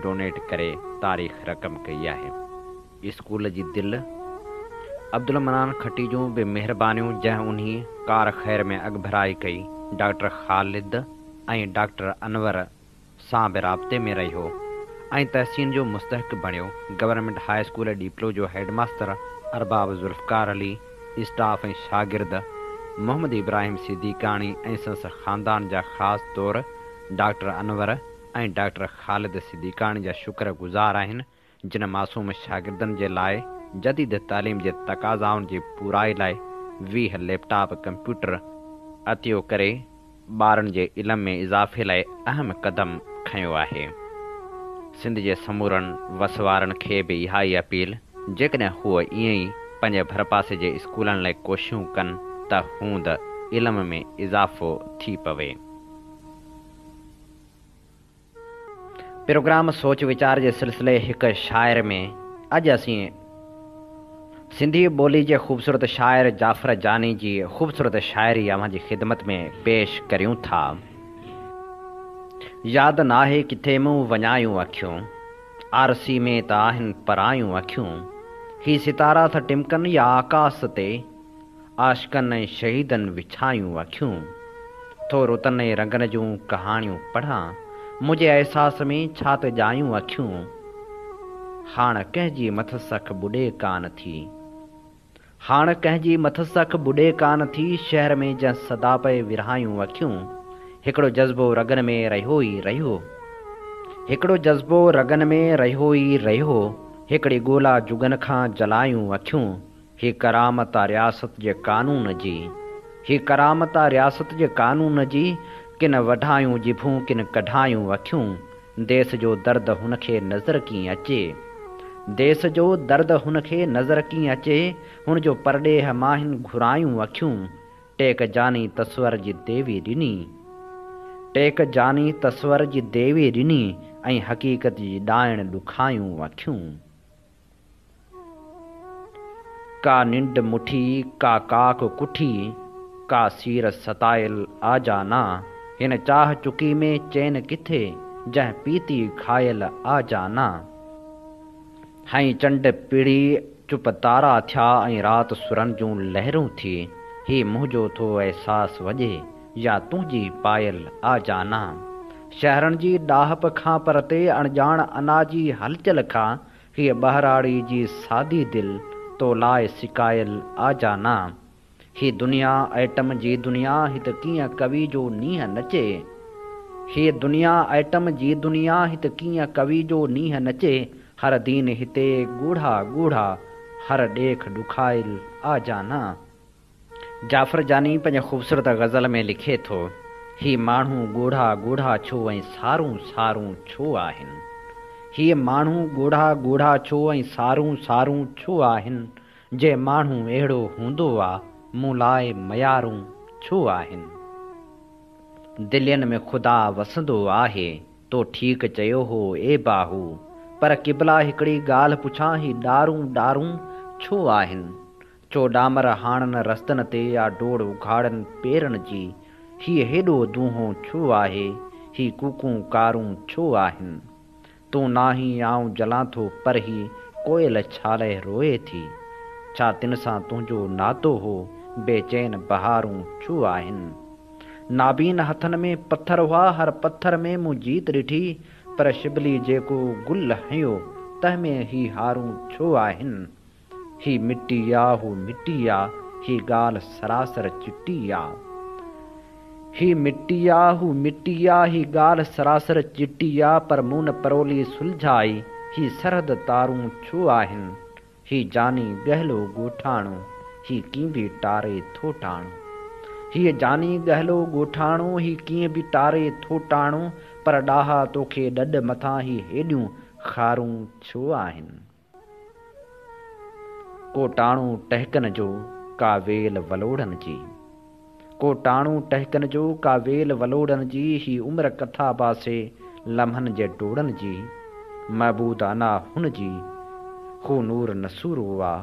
ڊونيٽ ڪري تاريخ رقم ڪئي آهي. اسڪول جي دل عبدالمنان کٽي جون به مهربانيون جنهن انهي ڪار خير ۾ اڳڀرائي ڪئي، ڊاڪٽر خالد ۽ ڊاڪٽر انور سان به رابطي ۾ رهيو ۽ تحسين جو مستحق بڻيو. گورنمينٽ هاء اسڪول ڏيپلو جو هيڊ ماستر ارباب ذوالفقار علي، اسٽاف ۽ شاگرد محمد ابراهيم صديقاڻي ۽ سندس خاندان جا خاص طور ڊاڪٽر انور ۽ ڊاڪٽر خالد صديقاڻي جا شڪر گذار آهن جن معصوم شاگردن جي لاء جديد تعليم جي تقاضائن جي پورائي لاء 20 ليپ ٽاپ ڪمپيوٽر عطيو ڪري ٻارن جي علم ۾ اضافي لاء اهم قدم کنيو آهي. سنڌ جي سمورن وس وارن کي به اها ئي اپيل جيڪڏهن هو ائين ئي پنهنجي ڀرپاسي جي اسڪولن لاء ڪوششون ڪن ته هوند علم ۾ اضافو ٿي پوي. پروگرام سوچ ويچار جي سلسلي هڪ شاعر ۾ اڄ اسين سنڌي ٻولي جي خوبصورت شاعر جعفر جاني جي خوبصورت شاعري اوهان جي خدمت ۾ پيش ڪريون ٿا. ياد ناهي ڪٿي مون وڃايون اکيون، آرسي ۾ ته آهن پرايون اکيون، هي ستارا ٿا ٽمڪن يا آڪاس تي، عاشقن ۽ شهيدن وڇايون اکيون. ٿو رتن ۽ رنگن جون ڪهاڻيون پڙهان، منهنجي احساس ۾ ڇا ته ڄايون اکيون. هاڻ ڪنهن جي مٿس اک ٻڏي ڪانه ٿي. هاڻ ڪنهن جي مٿس اک ٻڏي ڪانه ٿي، شهر ۾ جنهن سدا پئي ورهايون اکيون. هڪڙو جذبو رڳن ۾ رهيو ئي رهيو. هڪڙو جذبو رڳن ۾ رهيو ئي رهيو، هڪڙي ڳولا جڳن کان جلايون اکيون. هي ڪرامت آ رياست جي قانون جي. هي ڪرامت آ رياست جي قانون جي، ڪن وڍايون ڄڀون ڪن ڪڍايون اکيون، ديس جو درد هن کي نظر ڪيئن اچي. ديس جو درد هن کي نظر ڪيئن اچي، هن جو پرڏيهه مان هن گهرايون اکيون، ٽيڪ جاني تصور جي ديوي ڏني. ٽيڪ جاني تصور جي ديوي ڏني ۽ حقيقت جي ڏائڻ ڏکايون اکيون. ڪا ننڊ مٺي، ڪا ڪاڪ ڪٺي، ڪا سير ستايل آ جانا، هن چاهه چڪي ۾ چين ڪٿي، جنهن پيتي گهايل آ جانا. هنئين چنڊ پڙي چپ تارا ٿيا ۽ رات سرن جون لهرون ٿي، هي منهنجو ٿو احساس وڄي، يا تنهنجي پايل آ جانا. شهرن جي ڏاهپ کان پرتي اڻڄاڻ انا جي هلچل کان هيء ٻهراڙي جي سادي دل تو لاء سڪايل آ جانا. هي دنيا ائٽم جي دنيا هت ڪيئن ڪوي جو نينهن نچي. هيء دنيا ائٽم جي دنيا هت ڪيئن ڪوي جو نينهن نچي هر دين هتي ڳوڙها ڳوڙها هر ڏيک ڏکايل آ جانا. جعفر جاني پنهنجي خوبصورت غزل ۾ لکي ٿو، هي ماڻهو ڳوڙها ڳوڙها ڇو ۽ سارون سارون ڇو آهن؟ هي ماڻهو ڳوڙها ڳوڙها ڇو ۽ سارون سارون ڇو آهن؟ جي ماڻهو اهڙو هوندو آ، مون لاء ميارون ڇو آهن؟ دلين ۾ خدا وسندو آهي، تو ٺيڪ چيو هو اي باهو، پر قبلا هڪڙي ڳالهه پڇان هي ڏارون ڏارون ڇو آهن؟ ڇو ڏامر هاڻن رستن تي آ ڊوڙ اگهاڙن پيرن جي، هي هيڏو دونهون ڇو آهي، هي ڪوڪون ڪارون ڇو آهن؟ تون ناهين آئون جلان ٿو پر هي ڪوئل ڇالئه روئي ٿي. ڇا تن سان تنهنجو ناتو هو بي چين بهارون ڇو آهن. نابين هٿن ۾ پٿر هئا هر پٿر ۾ مون جيت ڏٺي پر شبلي جيڪو گل هنيو تنهن ۾ هي هارون ڇو آهن. هي مٽي آ هو مٽي آ، هي ڳالهه سراسر چٽي آ. هي مٽي آ هو مٽي آ، هي ڳالهه سراسر چٽي آ، پر مون نه پرولي سلجهائي، هي سرحد تارون ڇو آهن؟ هي جاني ڳهلو ڳوٺاڻو، هي ڪيئن به ٽاري ٿو ٽاڻو. هي جاني ڳهلو ڳوٺاڻو، هي ڪيئن به ٽاري ٿو ٽاڻو، پر ڏاها توکي ڏڏ مٿان هي هيڏيون خارون ڇو آهن؟ ڪو ٽاڻو ٽهڪن جو، ڪا ويل ولوڙن جي. ڪو ٽاڻو ٽهڪن جو، ڪا ويل ولوڙن جي، هي عمر ڪٿا باسي لمحن جي ڊوڙن جي. معبود انا هن جي، هو نور نسورو آ.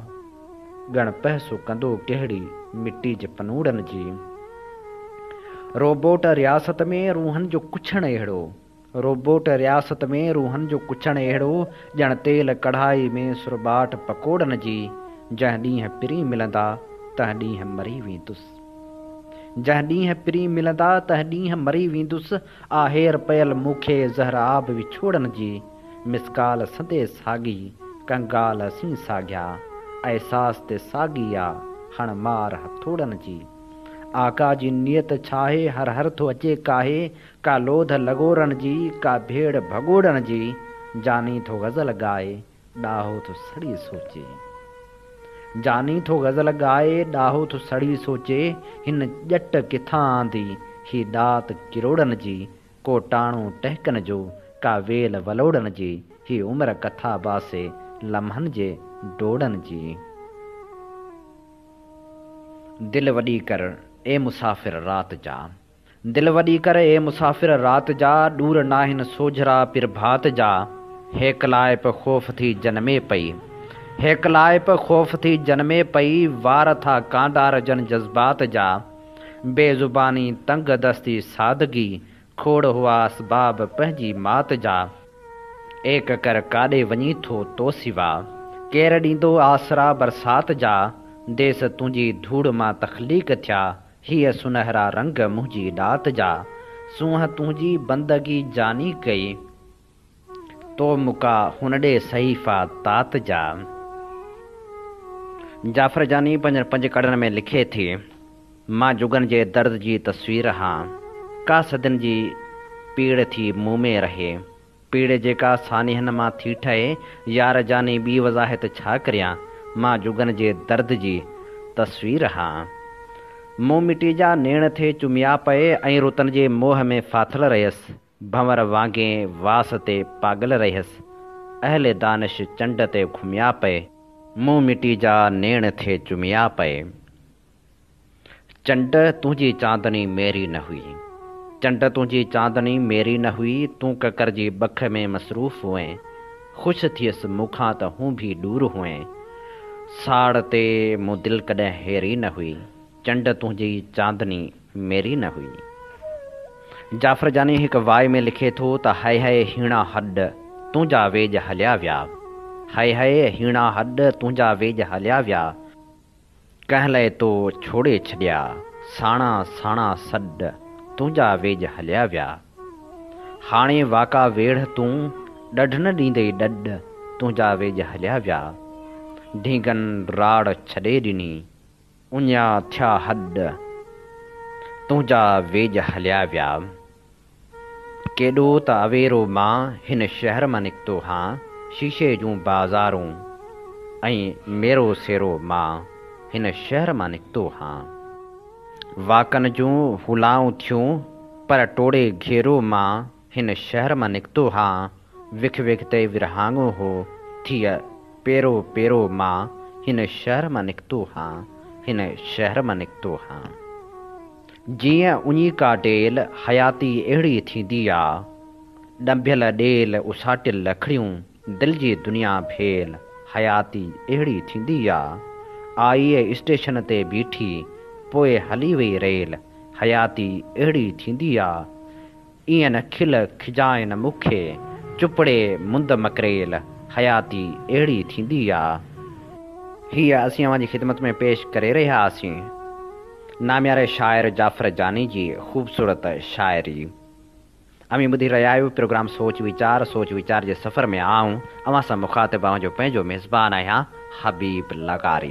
ڳڻ پئسو ڪندو ڪهڙي مٽي جي پنوڙن جي. روبوٽ رياست ۾ روحن جو ڪڇڻ اهڙو. روبوٽ رياست ۾ روحن جو ڪڇڻ اهڙو ڄڻ تيل ڪڙهائي ۾ سرٻاٽ پڪوڙن جي، جنهن ڏينهن پرين ملندا تنهن ڏينهن مري ويندس. جنهن ڏينهن پرين ملندا تنهن ڏينهن مري ويندس، آ هير پيل مون کي زهر آب وڇوڙن جي، مثقال سندي ساڳي، ڪنگال اسين ساڳيا، احساس تي ساڳي آ هڻ مار هٿوڙن جي. آقا جي نيت ڇاهي هر هر ٿو اچي ڪاهي، ڪا لوڌ لڳورن جي، ڪا ڀيڙ ڀڳوڙن جي، جاني ٿو غزل ڳائي، ڏاهو ٿو سڙي سوچي. جاني ٿو غزل ڳائي، ڏاهو ٿو سڙي سوچي، هن ڄٽ ڪٿان آندي، هي ڏات ڪروڙن جي، ڪو ٽاڻو ٽهڪن جو، ڪا ويل ولوڙن جي، هي عمر ڪٿا باسي، لمحن جي ڊوڙن جي. دل وڏي ڪر، اي مسافر رات جا. دل وڏي ڪر اي مسافر رات جا، ڏور ناهن سوجهرا پرڀات جا. هيڪلائپ خوف ٿي جنمي پئي. هيڪلائپ خوف ٿي جنمي پئي، وار ٿا ڪانڊارجن جذبات جا. بي زباني تنگ دستي سادگي، کوڙ هئا اسباب پنهنجي مات جا. اي ڪڪر ڪاڏي وڃين ٿو تو سوا، ڪير ڏيندو آسرا برسات جا. ديس تنهنجي ڌوڙ مان تخليق ٿيا، هيء سنهرا رنگ منهنجي ڏات جا، سونهن تنهنجي بندگي جاني ڪئي. تو مڪا هن ڏي صحيفا تات جا. جعفر جاني پنهنجن پنج ڪڙن ۾ لکي ٿي، مان جڳن جي درد جي تصوير هان، ڪا صدين جي پيڙ ٿي مون ۾ رهي. پيڙ جيڪا سانحن مان ٿي ٺهي، يار جاني ٻي وضاحت ڇا ڪريان، مان جڳن جي درد جي تصوير هان. مون مٽي جا نيڻ ٿي چميا پئي ۽ رتن جي موهه ۾ ڦاٿل رهيس، ڀنور وانگي واس تي پاڳل رهيس، اهل دانش چنڊ تي گهميا پئي، مون مٽي جا نيڻ ٿي چميا پئي. چنڊ تنهنجي چاندني ميري نه هئي. چنڊ تنهنجي چاندني ميري نه هئي، تون ڪڪر جي ٻک ۾ مصروف هئين، خوش ٿيس مون کان ته هون ڀي ڏور هئين، ساڙ تي مون دل ڪڏهن هيري نه هئي، چنڊ تنهنجي چاندني ميري نه هئي. جعفر جاني هڪ وائي ۾ لکي ٿو ته هاء هاء هيڻا هڏ تنهنجا ويڄ هليا ويا، هاء هاء هيڻا هڏ تنهنجا ويڄ هليا ويا، ڪنهن لئه تو ڇوڙي ڇڏيا، ساڻا ساڻا سڏ، تنهنجا ويڄ هليا ويا. هاڻي واڪا ويڙهه تون، ڏڍ نه ڏيندئي ڏڏ، تنهنجا ويڄ هليا ويا. ڍينگن راڙ ڇڏي ڏني، اڃيا ٿيا هڏ، تنهنجا ويڄ هليا ويا. ڪيڏو ته اويرو مان هن شهر مان نڪتو هان، شيشي جون بازارون ۽ ميرو سيرو مان هن شهر مان نڪتو هان. واڪن جون هلائون ٿيون پر ٽوڙي گهيرو مان هن شهر مان نڪتو هان، وک وک تي ورهاڱو هو ٿيء پيرو پيرو مان هن شهر مان نڪتو هان، هن شهر مان نڪتو هان. جيئن اڃي ڪا ڊيل، حياتي اهڙي ٿيندي آ. ڏنڀيل ڏيل، اساٽيل لکڙيون، دل جي دنيا ڀيل، حياتي اهڙي ٿيندي آ. آئي اسٽيشن تي بيٺي، پوء هلي وئي ريل، حياتي اهڙي ٿيندي آ. ايئن نه کل کجانء نه مون کي، چپڙي مند مڪريل، حياتي اهڙي ٿيندي آ. هيء اسين اوهان جي خدمت ۾ پيش ڪري رهيا هئاسين نامياري شاعر جعفر جاني جي خوبصورت شاعري. اوهين ٻڌي رهيا آهيو پروگرام سوچ ويچار، سوچ ويچار جي سفر ۾ آئون اوهان سان مخاطب اوهان جو پنهنجو ميزبان آهيان حبيب لغاري.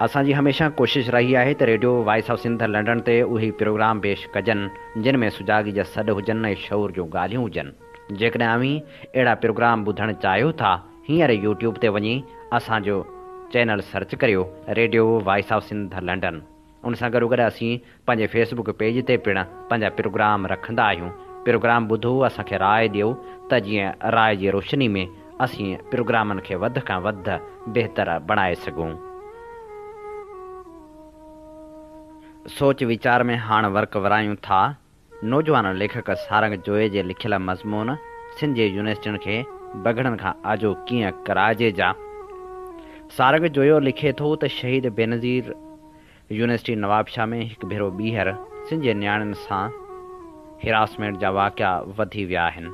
اسان جي هميشه ڪوشش رهي آهي ته radio voice of Sindh London تي اهي پروگرام پيش ڪجن جن ۾ سجاڳي جا سڏ هجن ۽ شعور جون ڳالهيون هجن. جيڪڏهن اوهين اهڙا پروگرام ٻڌڻ چاهيو ٿا هينئر يوٽيوب تي وڃي اسان جو چينل سرچ ڪريو radio voice of Sindh London ان سان گڏوگڏ اسين پنهنجي فيس بڪ پيج تي پڻ پنهنجا پروگرام رکندا آهيون. پروگرام ٻڌو اسان کي راء ڏيو ته جيئن راء جي روشني ۾ اسين پروگرامن کي وڌ کان وڌ بهتر بڻائي سگهون. سوچ ويچار ۾ هاڻ ورق ورايون ٿا. نوجوان ليکڪ سارنگ جويي جي لکيل مضمون سنڌ جي يونيورسٽين کي بگهڙن کان آجو ڪيئن ڪرائجي جا سارنگ جويو لکي ٿو ته شهيد بينظير يونيورسٽي نوابشاهه ۾ هڪ ڀيرو ٻيهر سنڌ جي نياڻين سان هراسمينٽ جا واقعا وڌي ويا آهن.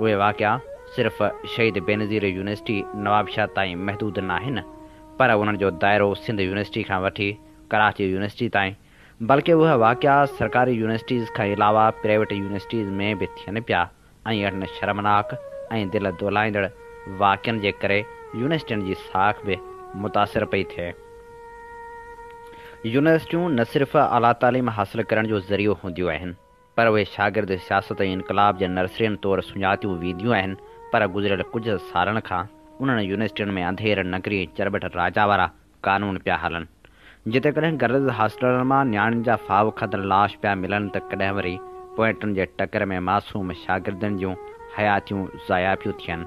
اهي واقعا صرف شهيد بينظير يونيورسٽي نوابشاهه تائين محدود ناهن پر انهن جو دائرو سنڌ يونيورسٽي کان وٺي ڪراچي يونيورسٽي تائين بلڪه اهي واقعا سرڪاري يونيورسٽيز کان علاوه پرائيويٽ يونيورسٽيز ۾ به ٿين پيا ۽ اهڙن شرمناڪ ۽ دل دهلائيندڙ واقعن جي ڪري يونيورسٽين جي ساک به متاثر پئي ٿئي. يونيورسٽيون نه صرف اعليٰ تعليم حاصل ڪرڻ جو ذريعو هونديون آهن پر اهي شاگرد سياست ۽ انقلاب جي نرسرين طور سڃاتيون وينديون آهن پر گذريل ڪجهه سالن کان انهن يونيورسٽين ۾ انڌير نگري ۽ چرٻٽ راجا وارا قانون پيا هلن. جتي ڪڏهن گرلز هاسٽلن مان نياڻين جا ڦاهو کاڌل لاش پيا ملن ته ڪڏهن وري پوائنٽن جي ٽڪر ۾ معصوم شاگردن جون حياتيون ضايع پيون ٿين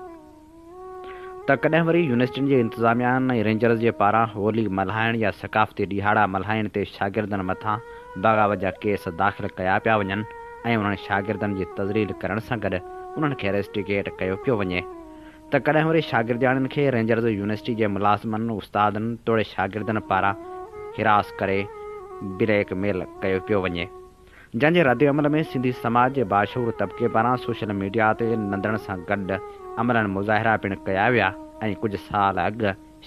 ته ڪڏهن وري يونيورسٽين جي انتظاميان ۽ رينجرز جي پاران هولي ملهائڻ يا ثقافتي ڏهاڙا ملهائڻ تي شاگردن مٿان بغاوت جا ڪيس داخل ڪيا پيا وڃن ۽ انهن شاگردن جي تذليل ڪرڻ سان گڏ انهن کي ريسٽيگيٽ ڪيو پيو وڃي ته ڪڏهن وري شاگردياڻين کي رينجرز يونيورسٽي جي ملازمن، استادن توڙي شاگردن پاران هراس ڪري بليڪ ميل ڪيو پيو وڃي. جنهن جي ردعمل ۾ سنڌي سماج جي باشعور طبقي پاران سوشل ميڊيا تي نندڻ سان گڏ عملاً مظاهرا پڻ ڪيا ويا ۽ ڪجهه سال اڳ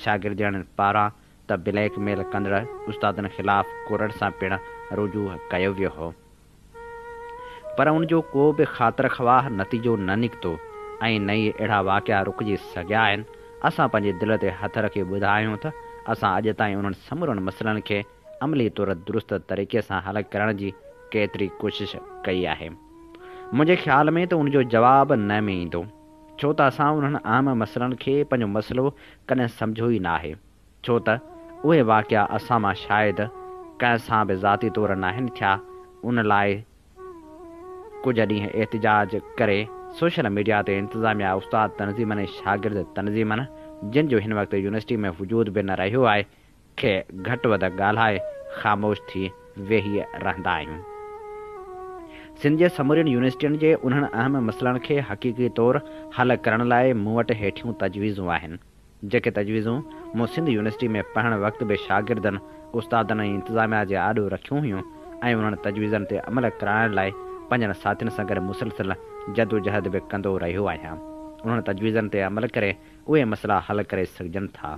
شاگردياڻين پاران ته بليڪ ميل ڪندڙ استادن خلاف ڪورٽ سان پڻ رجوع ڪيو ويو هو. پر ان جو ڪو به خاطر خواهه نتيجو نه نڪتو ۽ نه ئي اهڙا واقعا رڪجي سگهيا آهن. اسان پنهنجي دل تي هٿ رکي ٻڌايون ته اسان اڄ تائين انهن سمورن مسئلن کي عملي طور درست طريقي سان حل ڪرڻ جي ڪيتري ڪوشش ڪئي آهي. منهنجي خيال ۾ ته ان جو جواب نه ۾ ايندو. ڇو ته اسان انهن اهم مسئلن کي پنهنجو مسئلو ڪڏهن سمجهيو ئي ناهي. ڇو ته اهي واقعا اسان مان شايد ڪنهن سان به ذاتي طور ناهن ٿيا ان لاء ڪجهه ڏينهن احتجاج ڪري سوشل ميڊيا تي انتظاميا استاد تنظيمن ۽ شاگرد تنظيمن جن جو هن وقت يونيورسٽي ۾ وجود به نه رهيو آهي کي گهٽ وڌ ڳالهائي خاموش ٿي ويهي رهندا آهيون. سنڌ جي سمورين يونيورسٽين جي انهن اهم مسئلن کي حقيقي طور حل ڪرڻ لاء مون وٽ هيٺيون تجويزون آهن. جيڪي تجويزون مون سنڌ يونيورسٽي ۾ پڙهڻ وقت به شاگردن، استادن ۽ انتظاميا جي آڏو رکيون هيون ۽ انهن تجويزن تي عمل ڪرائڻ لاء پنهنجن ساٿين سان گڏ مسلسل جدوجهد به ڪندو رهيو آهيان. انهن تجويزن تي عمل ڪري اهي مسئلا حل ڪري سگهجن ٿا.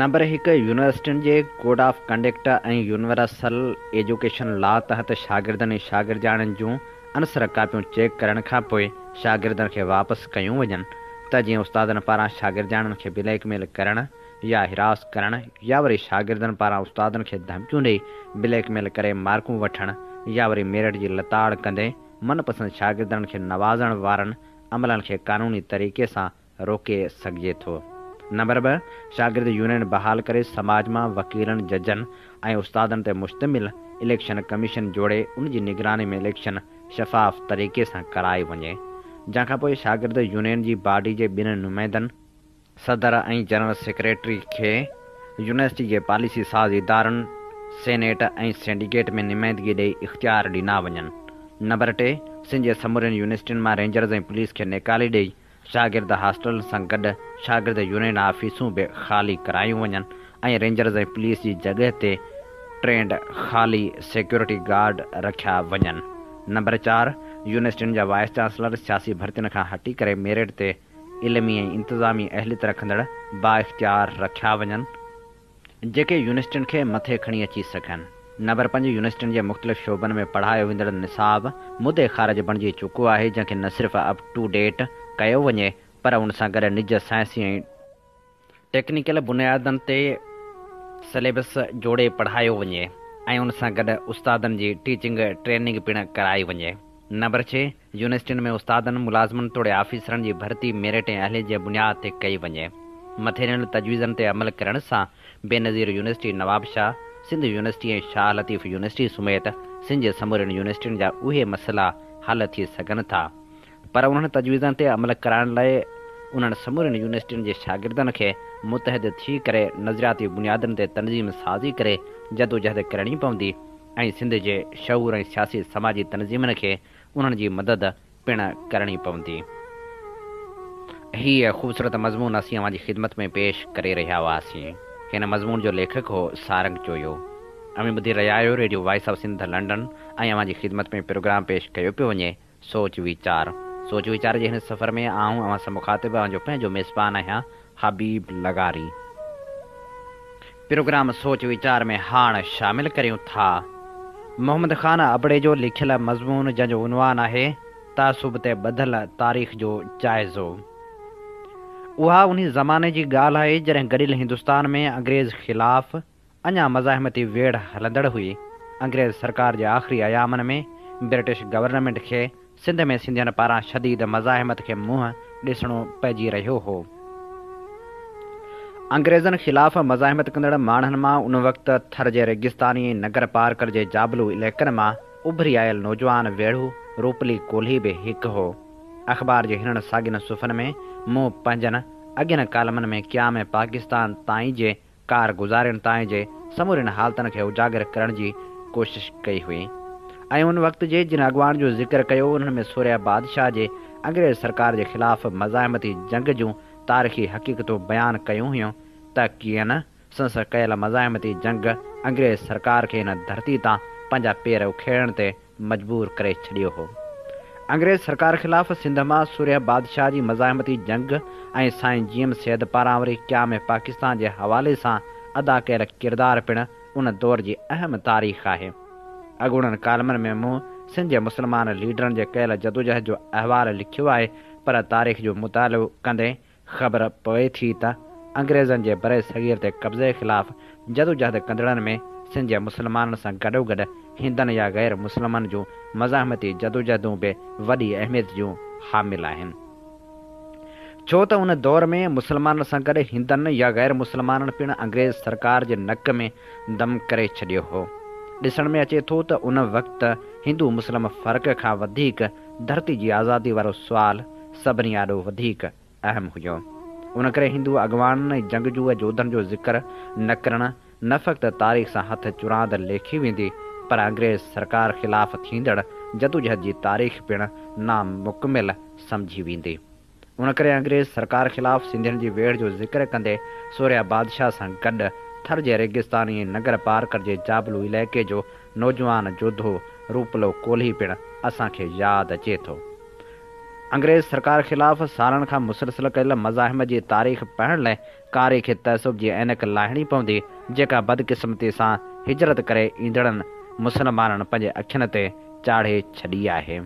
نمبر هڪ، يونيورسٽين جي code of conduct ۽ universal education law تحت شاگردن ۽ شاگردياڻين جون عنصر ڪاپيون چيڪ ڪرڻ کان پوء شاگردن کي واپس ڪيون وڃن ته جيئن استادن پاران شاگردياڻين کي بليڪ ميل ڪرڻ يا هراس ڪرڻ يا وري شاگردن پاران استادن کي ڌمڪيون ڏئي بليڪ ميل ڪري مارڪون وٺڻ يا وري ميرٽ جي لتاڙ ڪندي من پسند شاگردن کي نوازڻ وارن عملن کي قانوني طريقي سان روڪي سگهجي ٿو. نمبر ٻه، شاگرد يونين بحال ڪري سماج مان وڪيلن، ججن ۽ استادن تي مشتمل اليڪشن ڪميشن جوڙي ان جي نگراني ۾ اليڪشن شفاف طريقي سان ڪرائي وڃي. جنهن کان پوء شاگرد يونين جي باڊي جي ٻن نمائندن، صدر ۽ جنرل سيڪريٽري کي يونيورسٽي جي پاليسي ساز ادارن، سينيٽ ۽ سينڊيڪيٽ ۾ نمائندگي ڏئي اختيار ڏنا وڃن. نمبر ٽي، سنڌ جي سمورين يونيورسٽين مان رينجرز ۽ پوليس کي نيڪالي ڏئي شاگرد هاسٽلن سان گڏ شاگرد يونين آفيسون به خالي ڪرايون وڃن ۽ رينجرز ۽ پوليس جي جڳهه تي ٽرينڊ خالي سيڪيورٽي گارڊ رکيا وڃن. نمبر چار، يونيورسٽين جا وائيس چانسلر سياسي ڀرتين کان هٽي ڪري ميرٽ تي علمي ۽ انتظامي اهليت رکندڙ بااختيار رکيا وڃن، جيڪي يونيورسٽين کي مٿي کڻي اچي سگهن. نمبر پنج، يونيورسٽين جي مختلف شعبن ۾ پڙهايو ويندڙ نصاب مدي خارج بڻجي چڪو آهي، جنهن کي نه صرف اپ ٽو ڊيٽ ڪيو وڃي پر ان سان گڏ نج سائنسي ۽ ٽيڪنيڪل بنيادن تي سليبس جوڙي پڙهايو وڃي ۽ ان سان گڏ استادن جي ٽيچنگ ٽريننگ پڻ ڪرائي وڃي. نمبر ڇهه، يونيورسٽين ۾ استادن، ملازمن توڙي آفيسرن جي ڀرتي ميرٽ ۽ اهليت جي بنياد تي ڪئي وڃي. مٿي ڏنل تجويزن تي عمل ڪرڻ سان Benazir university Nawabshah, Sindh university ۽ Shah Latif university سميت سنڌ جي سمورين يونيورسٽين جا اهي مسئلا حل ٿي سگهن ٿا. پر انهن تجويزن تي عمل ڪرائڻ لاء انهن سمورين يونيورسٽين جي شاگردن کي متحد ٿي ڪري نظرياتي بنيادن تي تنظيم سازي ڪري جدوجهد ڪرڻي پوندي ۽ سنڌ جي شعور ۽ سياسي سماجي تنظيمن کي انهن جي مدد پڻ ڪرڻي پوندي. هيء خوبصورت مضمون اسين اوهان جي خدمت ۾ پيش ڪري رهيا هئاسين. هن مضمون جو ليکڪ هو سارنگ جويو. اوهين ٻڌي رهيا آهيو radio voice of Sindh London ۽ اوهان جي خدمت ۾ پروگرام پيش ڪيو پيو وڃي سوچ ويچار. سوچ ويچار جي هن سفر ۾ آئون اوهان سان مخاطب اوهان جو پنهنجو ميزبان آهيان حبيب لغاري. پروگرام سوچ ويچار ۾ هاڻ شامل ڪريون ٿا محمد خان ابڙي جو لکيل مضمون جنهن جو عنوان آهي تعصب تي ٻڌل تاريخ جو جائزو. اها انهي زماني جي ڳالهه آهي جڏهن گڏيل هندستان ۾ انگريز خلاف اڃا مزاحمتي ويڙهه هلندڙ هئي. انگريز سرڪار جي آخري ايامن ۾ برٽش گورنمينٽ کي سنڌ ۾ سنڌين پاران شديد مزاحمت کي منهن ڏسڻو پئجي رهيو هو. انگريزن خلاف مزاحمت ڪندڙ ماڻهن مان ان وقت ٿر جي ريگستاني ۽ نگر پارڪر جي جابلو علائقن مان اڀري آيل نوجوان ويڙهو روپلي ڪولهي به هڪ هو. اخبار جي هنن ساڳين صفحن ۾ مون پنهنجن اڳين ڪالمن ۾ قيام پاڪستان تائين جي ڪار گذارين تائين جي سمورين حالتن کي اجاگر ڪرڻ جي ڪوشش ڪئي هئي ۽ ان وقت جي جن اڳواڻن جو ذڪر ڪيو انهن ۾ سورهيه بادشاهه جي انگريز سرڪار جي خلاف مزاحمتي جنگ جون تاريخي حقيقتون بيان ڪيون هيون ته ڪيئن نه سندس ڪيل مزاحمتي جنگ انگريز سرڪار کي هن ڌرتي تان پنهنجا پير اکيڙڻ تي مجبور ڪري ڇڏيو هو. انگريز سرڪار خلاف سنڌ مان سورهيه بادشاهه جي مزاحمتي جنگ ۽ سائين جي ايم سيد پاران وري قيام پاڪستان جي حوالي سان ادا ڪيل ڪردار پڻ ان دور جي اهم تاريخ آهي. اڳوڻن ڪالمن ۾ مون سنڌ جي مسلمان ليڊرن جي ڪيل جدوجهد جو احوال لکيو آهي پر تاريخ جو مطالعو ڪندي خبر پوي ٿي ته انگريزن جي برصغير تي قبضي خلاف جدوجهد ڪندڙن ۾ سنڌ جي مسلمانن سان گڏوگڏ هندن يا غير مسلمن جون مزاحمتي جدوجهدون به وڏي اهميت جون حامل آهن. ڇو ته ان دور ۾ مسلمانن سان گڏ هندن يا غير مسلمانن پڻ انگريز سرڪار جي نڪ ۾ دم ڪري ڇڏيو هو. ڏسڻ ۾ اچي ٿو ته ان وقت هندو مسلم فرق کان وڌيڪ ڌرتي جي آزادي وارو سوال سڀني آڏو وڌيڪ اهم هيو. ان ڪري هندو اڳواڻن ۽ جنگجو جوڌن جو ذڪر نه ڪرڻ نه فقط تاريخ سان هٿ چراند ليکي ويندي پر انگريز سرڪار خلاف ٿيندڙ جدوجهد جي تاريخ پڻ نامڪمل سمجهي ويندي. ان ڪري انگريز سرڪار خلاف سنڌين جي ويڙهه جو ذڪر ڪندي سورهيه بادشاهه سان گڏ ٿر جي ريگستاني ۽ ننگر پارڪر جي جابلو علائقي جو نوجوان جوڌو روپلو ڪولهي پڻ اسان کي ياد اچي ٿو. انگريز سرڪار خلاف سالن کان مسلسل ڪيل مزاحمت جي تاريخ پڙهڻ لاء قاري کي تعصب جي عينڪ لاهڻي پوندي، جيڪا بدقسمتي سان هجرت ڪري ايندڙن مسلمانن پنهنجي اکين تي چاڙهي ڇڏي آهي.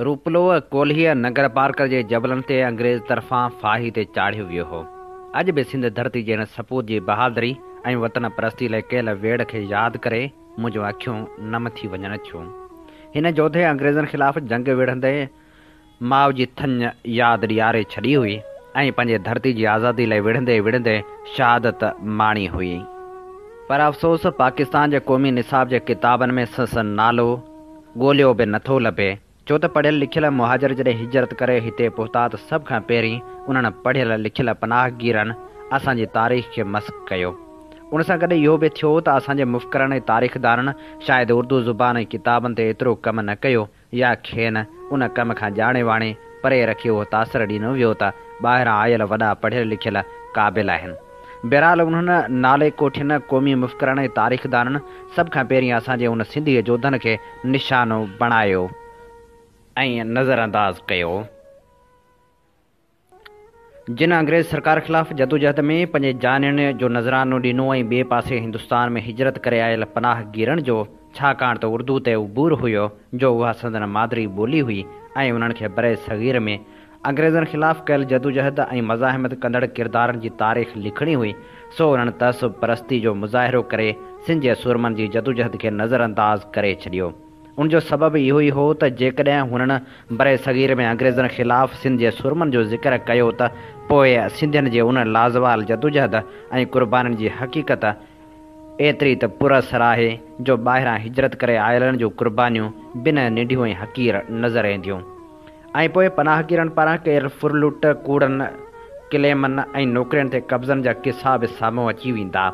روپلو ڪولهيء ننگر پارڪر جي جبلن تي انگريز طرفان ڦاهي تي چاڙهيو ويو هو. اڄ به سنڌ ڌرتي جي هن سپوت جي بهادري ۽ وطن پرستي لاء ڪيل ويڙهه کي ياد ڪري منهنجون اکيون نم ٿي وڃن ٿيون. هن جوڌي انگريزن خلاف جنگ وڙهندي ماء جي ٿڃ ياد ڏياري ڇڏي هئي ۽ پنهنجي ڌرتي جي آزادي لاء وڙهندي وڙهندي شهادت ماڻي هئي. پر افسوس پاڪستان جي قومي نصاب جي ڪتابن ۾ سندس نالو ڳوليو به نٿو لڀي، ڇو ته پڙهيل لکيل مهاجر جڏهن هجرت ڪري هتي پهتا ته سڀ کان پهرين انهن پڙهيل لکيل پناهگيرن اسان جي تاريخ کي مسخ ڪيو. ان سان گڏ اهو به ٿيو ته اسان جي مفڪرن ۽ تاريخدانن شايد اردو زبان ۽ ڪتابن تي ايترو ڪم نه ڪيو يا کين ان ڪم کان ڄاڻي واڻي پري رکي اهو تاثر ڏنو ويو ته ٻاهران آيل وڏا پڙهيل لکيل قابل آهن. بهرحال انهن نالي ڪوٺين قومي مفڪرن ۽ تاريخدانن سڀ کان پهرين اسان جي ان سنڌي جوڌن کي نشانو بڻايو ۽ نظرانداز ڪيو. جن انگريز سرڪار خلاف جدوجهد ۾ پنهنجي جانين جو نذرانو ڏنو ۽ ٻئي پاسي هندستان ۾ هجرت ڪري آيل پناهگيرن جو ڇاڪاڻ ته اردو تي عبور هيو جو اها سندن مادري ٻولي هئي ۽ انهن کي برصغير ۾ انگريزن خلاف ڪيل جدوجهد ۽ مزاحمت ڪندڙ ڪردارن جي تاريخ لکڻي هئي سو انهن تعصب پرستي جو مظاهرو ڪري سنڌ جي سورمن جي جدوجهد کي نظرانداز ڪري ڇڏيو. ان جو سبب اهو ئي هو ته جيڪڏهن هنن برصغير ۾ انگريزن خلاف سنڌ جي سورمن جو ذڪر ڪيو ته پوء سنڌين جي ان لازوال جدوجهد ۽ قربانين جي حقيقت ايتري ته پر اثر آهي جو ٻاهران هجرت ڪري آيلن جون قربانيون بنهه ننڍيون ۽ حقير نظر اينديون. ۽ پوء پناهگيرن پاران ڪيل ڦرلٽ، ڪوڙن ڪليمن ۽ نوڪرين تي قبضن جا قصا به سامهون اچي ويندا.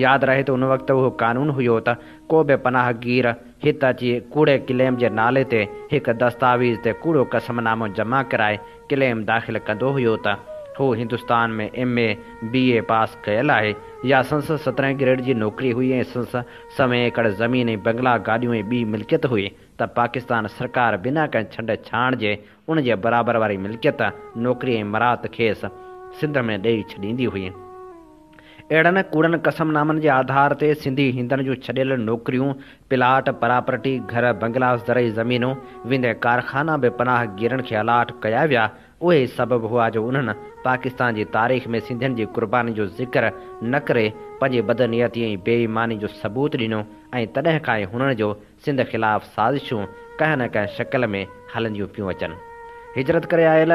ياد رهي ته ان وقت اهو قانون هيو ته ڪو به پناهگير هت اچي ڪوڙي ڪليم جي نالي تي هڪ دستاويز تي ڪوڙو قسم نامو جمع ڪرائي ڪليم داخل ڪندو هيو ته هو هندستان ۾ ايم اي، بي اي پاس ڪيل آهي يا سندس سترهين گريڊ جي نوڪري هئي ۽ سندس سوين ايڪڙ زمين ۽ بنگلا، گاڏيون ۽ ٻي ملڪيت هئي ته پاڪستان سرڪار بنا ڪنهن ڇنڊ ڇاڻ جي ان جي برابر واري ملڪيت، نوڪري ۽ مراعت کيس سنڌ ۾ ڏئي ڇڏيندي هئي. اهڙن ڪوڙن قسم نامن جي آڌار تي سنڌي هندن جون ڇڏيل نوڪريون، پلاٽ، پراپرٽي، گهر، بنگلا، زرعي زمينون، ويندي ڪارخانا به پناهگيرن کي الاٽ ڪيا ويا، اهي ئي سبب هئا جو انهن پاڪستان جي تاريخ ۾ سنڌين جي قرباني جو ذڪر نه ڪري پنهنجي بدنيتي ۽ بي ايماني جو ثبوت ڏنو ۽ تڏهن کان ئي هنن جو سنڌ خلاف سازشون ڪنهن نه ڪنهن شڪل ۾ هلنديون پيون اچن. هجرت ڪري آيل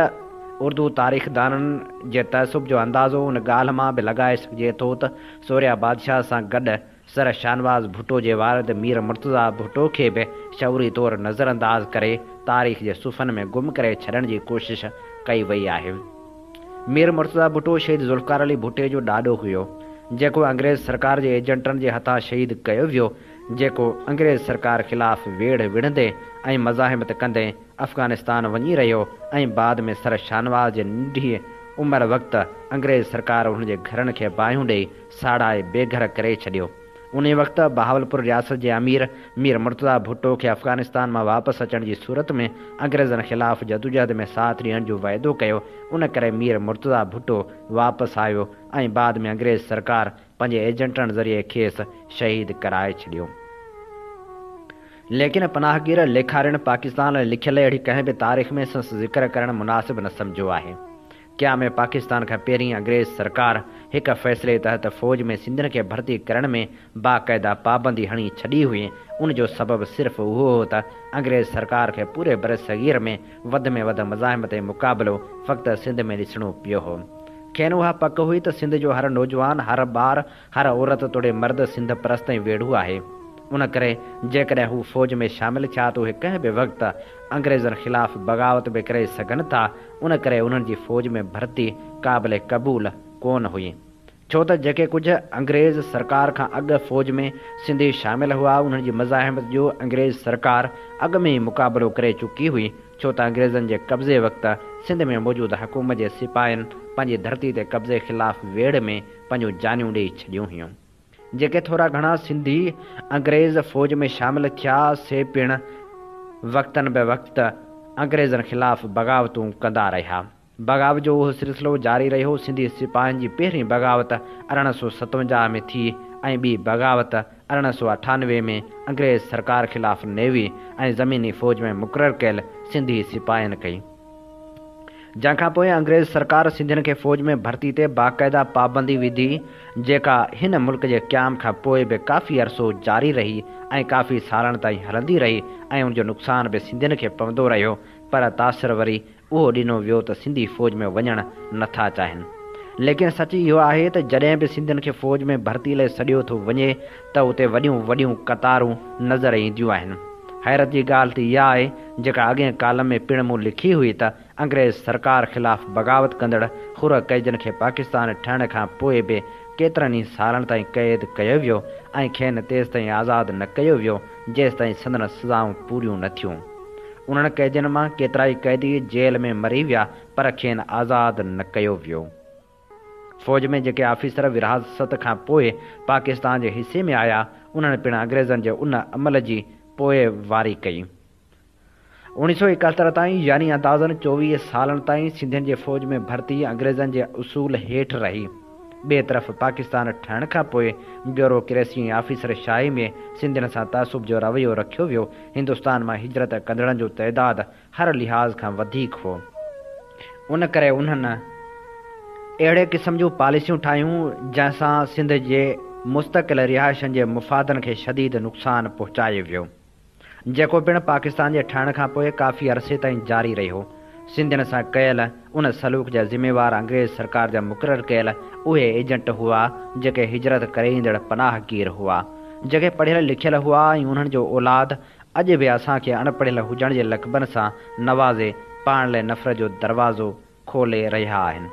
اردو تاريخدانن جي تعصب جو اندازو ان ڳالهه مان به لڳائي سگهجي ٿو ته سورهيه بادشاهه سان گڏ سر شاهنواز ڀٽو جي والد مير مرتضيٰ ڀٽو کي به شعوري طور نظرانداز ڪري تاريخ جي صفحن ۾ گم ڪري ڇڏڻ جي ڪوشش ڪئي وئي آهي. مير مرتضيٰ ڀٽو شهيد ذوالفقار علي ڀٽي جو ڏاڏو هيو، جيڪو انگريز سرڪار جي ايجنٽن جي هٿان شهيد ڪيو ويو، جيڪو انگريز سرڪار خلاف ويڙهه وڙهندي ۽ مزاحمت ڪندي افغانستان وڃي رهيو ۽ بعد ۾ سر شاهنواز جي ننڍيء عمر وقت انگريز سرڪار هن جي گهرن کي باهيون ڏئي ساڙائي بي گهر ڪري ڇڏيو. انهيء وقت بهاولپور رياست جي امير مير مرتضيٰ ڀٽو کي افغانستان مان واپس اچڻ جي صورت ۾ انگريزن خلاف جدوجهد ۾ ساٿ ڏيڻ جو وعدو ڪيو، ان ڪري مير مرتضيٰ ڀٽو واپس آيو ۽ بعد ۾ انگريز سرڪار پنهنجي ايجنٽن ذريعي کيس شهيد ڪرائي ڇڏيو. ليڪن پناهگير ليکارين پاڪستان لاء لکيل اهڙي ڪنهن به تاريخ ۾ سندس ذڪر ڪرڻ مناسب نه سمجهيو آهي. قيام پاڪستان کان پهرين انگريز سرڪار هڪ فيصلي تحت فوج ۾ سنڌين کي ڀرتي ڪرڻ ۾ باقاعده پابندي هڻي ڇڏي هئي. ان جو سبب صرف اهو هو ته انگريز سرڪار کي پوري برصغير ۾ وڌ ۾ وڌ مزاحمت ۽ مقابلو فقط سنڌ ۾ ڏسڻو پيو هو. کين اها پڪ هئي ته سنڌ جو هر نوجوان، هر ٻار، هر عورت توڙي مرد سنڌ پرست ۽ ويڙهو آهي. ان ڪري جيڪڏهن هو فوج ۾ شامل ٿيا ته اهي ڪنهن به وقت انگريزن خلاف بغاوت به ڪري سگهن ٿا، ان ڪري انهن جي فوج ۾ ڀرتي قابل قبول ڪونه هئي. ڇو ته جيڪي ڪجهه انگريز سرڪار کان اڳ فوج ۾ سنڌي شامل هئا، انهن جي مزاحمت جو انگريز سرڪار اڳ ۾ ئي مقابلو ڪري چڪي هئي، ڇو ته انگريزن جي قبضي وقت سنڌ ۾ موجود حڪومت جي سپاهين پنهنجي ڌرتي تي قبضي خلاف ويڙهه ۾ پنهنجون جانيون ڏيئي ڇڏيون هيون. جيڪي ٿورا گهڻا سنڌي انگريز فوج ۾ شامل ٿيا سي پڻ وقتن به وقت انگريزن خلاف بغاوتون ڪندا رهيا. بغاوت جو اهو سلسلو جاري رهيو. سنڌي سپاهين جي پهرين بغاوت 1857 ۾ ٿي ۽ ٻي بغاوت 1898 ۾ انگريز سرڪار خلاف نيوي ۽ زميني فوج ۾ مقرر ڪيل سنڌي سپاهين ڪئي. جنهن کان پوء انگريز سرڪار سنڌين کي فوج ۾ ڀرتي تي باقاعده پابندي وڌي، جيڪا هن ملڪ جي قيام کان پوء به ڪافي عرصو جاري رهي ۽ ڪافي سالن تائين هلندي رهي ۽ ان جو نقصان به سنڌين کي پوندو رهيو پر تاثر وري اهو ڏنو ويو ته سنڌي فوج ۾ وڃڻ نه ٿا چاهين. ليڪن سچ اهو آهي ته جڏهن به سنڌين کي فوج ۾ ڀرتي لئه سڏيو ٿو وڃي ته اتي وڏيون وڏيون قطارون نظر اينديون آهن. حيرت جي ڳالهه ته اها آهي جيڪا اڳئين ڪالم ۾ پڻ مون لکي هئي ته انگريز سرڪار خلاف بغاوت ڪندڙ حر قيدين کي پاڪستان ٺهڻ کان پوء به ڪيترن ئي سالن تائين قيد ڪيو ويو ۽ کين تيستائين آزاد نه ڪيو ويو جيستائين سندن سزائون پوريون نه ٿيون. انهن قيدين مان ڪيترائي قيدي جيل ۾ مري ويا پر کين آزاد نه ڪيو ويو. فوج ۾ جيڪي آفيسر ورهاست کان پوء پاڪستان جي حصي ۾ آيا، انهن پڻ انگريزن جي ان عمل جي پوئواري ڪئي. 1971 تائين يعني اندازن 24 سالن تائين سنڌين جي فوج ۾ ڀرتي انگريزن جي اصول هيٺ رهي. ٻئي طرف پاڪستان ٺهڻ کان پوء بيوروڪريسي ۽ آفيسر شاهي ۾ سنڌين سان تعصب جو رويو رکيو ويو. هندستان مان هجرت ڪندڙن جو تعداد هر لحاظ کان وڌيڪ هو. ان ڪري انهن اهڙي قسم جون پاليسيون ٺاهيون جنهن سان سنڌ جي مستقل رهائشين جي مفادن کي شديد نقصان پهچايو ويو. جيڪو پڻ پاڪستان جي ٺهڻ کان پوء ڪافي عرصي تائين جاري رهيو. سنڌين سان ڪيل ان سلوڪ جا ذميوار انگريز سرڪار جا مقرر ڪيل اهي ايجنٽ هئا جيڪي هجرت ڪري ايندڙ پناهگير هئا. جيڪي پڙهيل لکيل هئا ۽ انهن جو اولاد اڄ به اسان کي اڻ پڙهيل هجڻ جي لقبن سان نوازي پاڻ لئه نفرت جو دروازو کولي رهيا آهن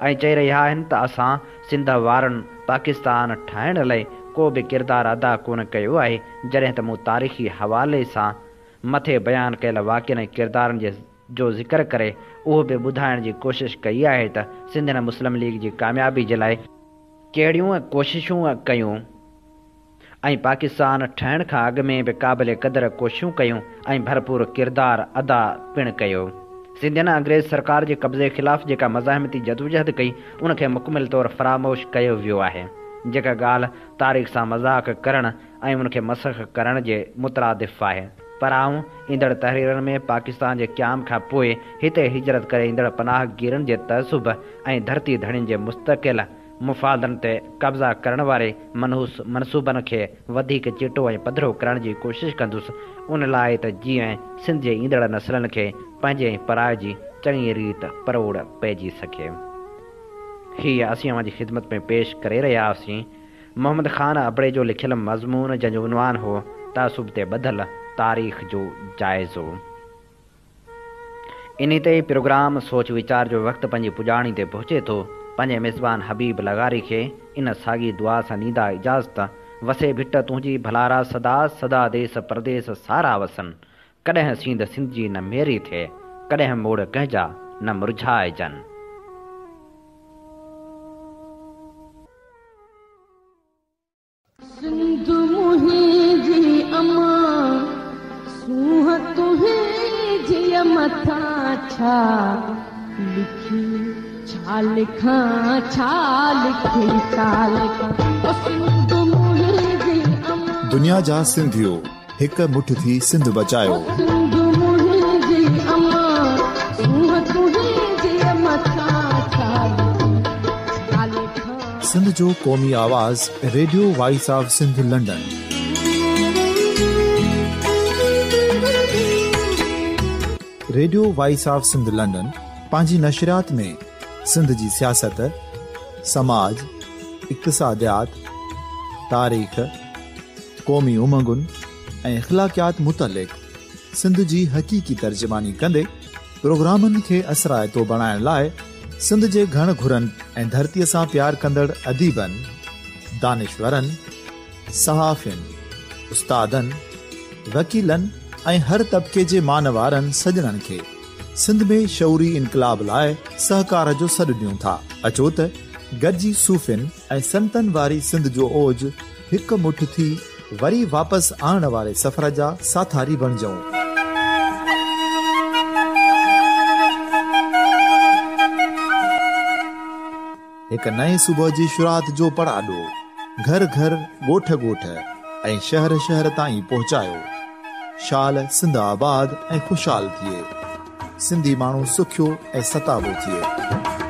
۽ چئي رهيا آهن ته اسان سنڌ وارن پاڪستان ٺاهڻ لئه ڪو به ڪردار ادا ڪونه ڪيو آهي جڏهن ته مون تاريخي حوالي سان مٿي بيان ڪيل واقعن ۽ ڪردارن جي جو ذڪر ڪري اهو به ٻڌائڻ جي ڪوشش ڪئي آهي ته سنڌين مسلم ليگ جي ڪاميابي جي لاء ڪهڙيون ڪوششون ڪيون. ۽ پاڪستان ٺهڻ کان اڳ ۾ به قابل قدر ڪوششون ڪيون ۽ ڀرپور ڪردار ادا پڻ ڪيو. سنڌين انگريز سرڪار جي قبضي خلاف جيڪا مزاحمتي جدوجهد ڪئي ان کي مڪمل طور فراموش ڪيو ويو آهي جيڪا ڳالهه تاريخ سان مذاق ڪرڻ ۽ ان کي مسخ ڪرڻ جي مترادف آهي پر آئون ايندڙ تحريرن ۾ پاڪستان جي قيام کان پوء هتي هجرت ڪري ايندڙ پناهگيرن جي تعصب ۽ ڌرتي ڌڻين جي مستقل مفادن تي قبضا ڪرڻ واري منحوس منصوبن کي وڌيڪ چٽو ۽ پڌرو ڪرڻ جي ڪوشش ڪندس، ان لاء ته جيئن سنڌ جي ايندڙ نسلن کي پنهنجي ۽ پرائي جي چڱي ريت پروڙ پئجي سگهي. هيء اسين اوهان جي خدمت ۾ پيش ڪري رهيا هئاسين محمد خان ابڙي جو لکيل مضمون جنهن جو عنوان هو تعصب تي ٻڌل تاريخ جو جائزو. انهي تي ئي پروگرام سوچ ويچار جو وقت پنهنجي پڄاڻي تي پهچي ٿو. پنهنجي ميزبان حبيب لغاري کي ان ساڳي دعا سان ڏيندا اجازت، وسي ڀٽ تنهنجي ڀلارا سدا، سدا ديس پرديس سارا وسن، ڪڏهن سينڌ سنڌ جي نه ميري ٿئي، ڪڏهن موڙ ڪنهن جا نه مرجهائجن. سنڌ منهنجي امان، سونهن تنهنجي مٿان ڇا لکي ڇا لکان ڇا لکي ڇا لکان او سنڌ منهنجي امان. دنيا جا سنڌيو هڪ مٺ ٿي سنڌ بچايو. او سنڌ منهنجي امان، سونهن تنهنجي مٿان ڇا لکي ڇا لکان. سنڌ جو قومي آواز radio voice of Sindh London. Radio voice of Sindh London پنهنجي نشريات ۾ سنڌ جي سياست، سماج، اقتصاديات، تاريخ، قومي امنگن ۽ اخلاقيات متعلق سنڌ جي حقيقي ترجماني ڪندي پروگرامن کي اثرائتو بڻائڻ لاء سنڌ جي گهڻ گهرن ۽ ڌرتيء سان پيار ڪندڙ اديبن، دانشورن، صحافين، استادن، وڪيلن ۽ هر طبقي جي مان وارن سڄڻن کي سنڌ ۾ شعوري انقلاب لاء سهڪار جو سڏ ڏيون ٿا. اچو ته گڏجي صوفين ۽ سنتن واري سنڌ جو اوج هڪ مٺ ٿي وري واپس آڻڻ واري سفر جا ساٿاري بڻجون. هڪ نئين صبح جي شروعات جو پڙاڏو گهر گهر، ڳوٺ ڳوٺ ۽ شهر شهر تائين پهچايو. شال سنڌ آباد ۽ خوشحال ٿئي. سنڌي ماڻهو سکيو ۽ ستابو ٿئي.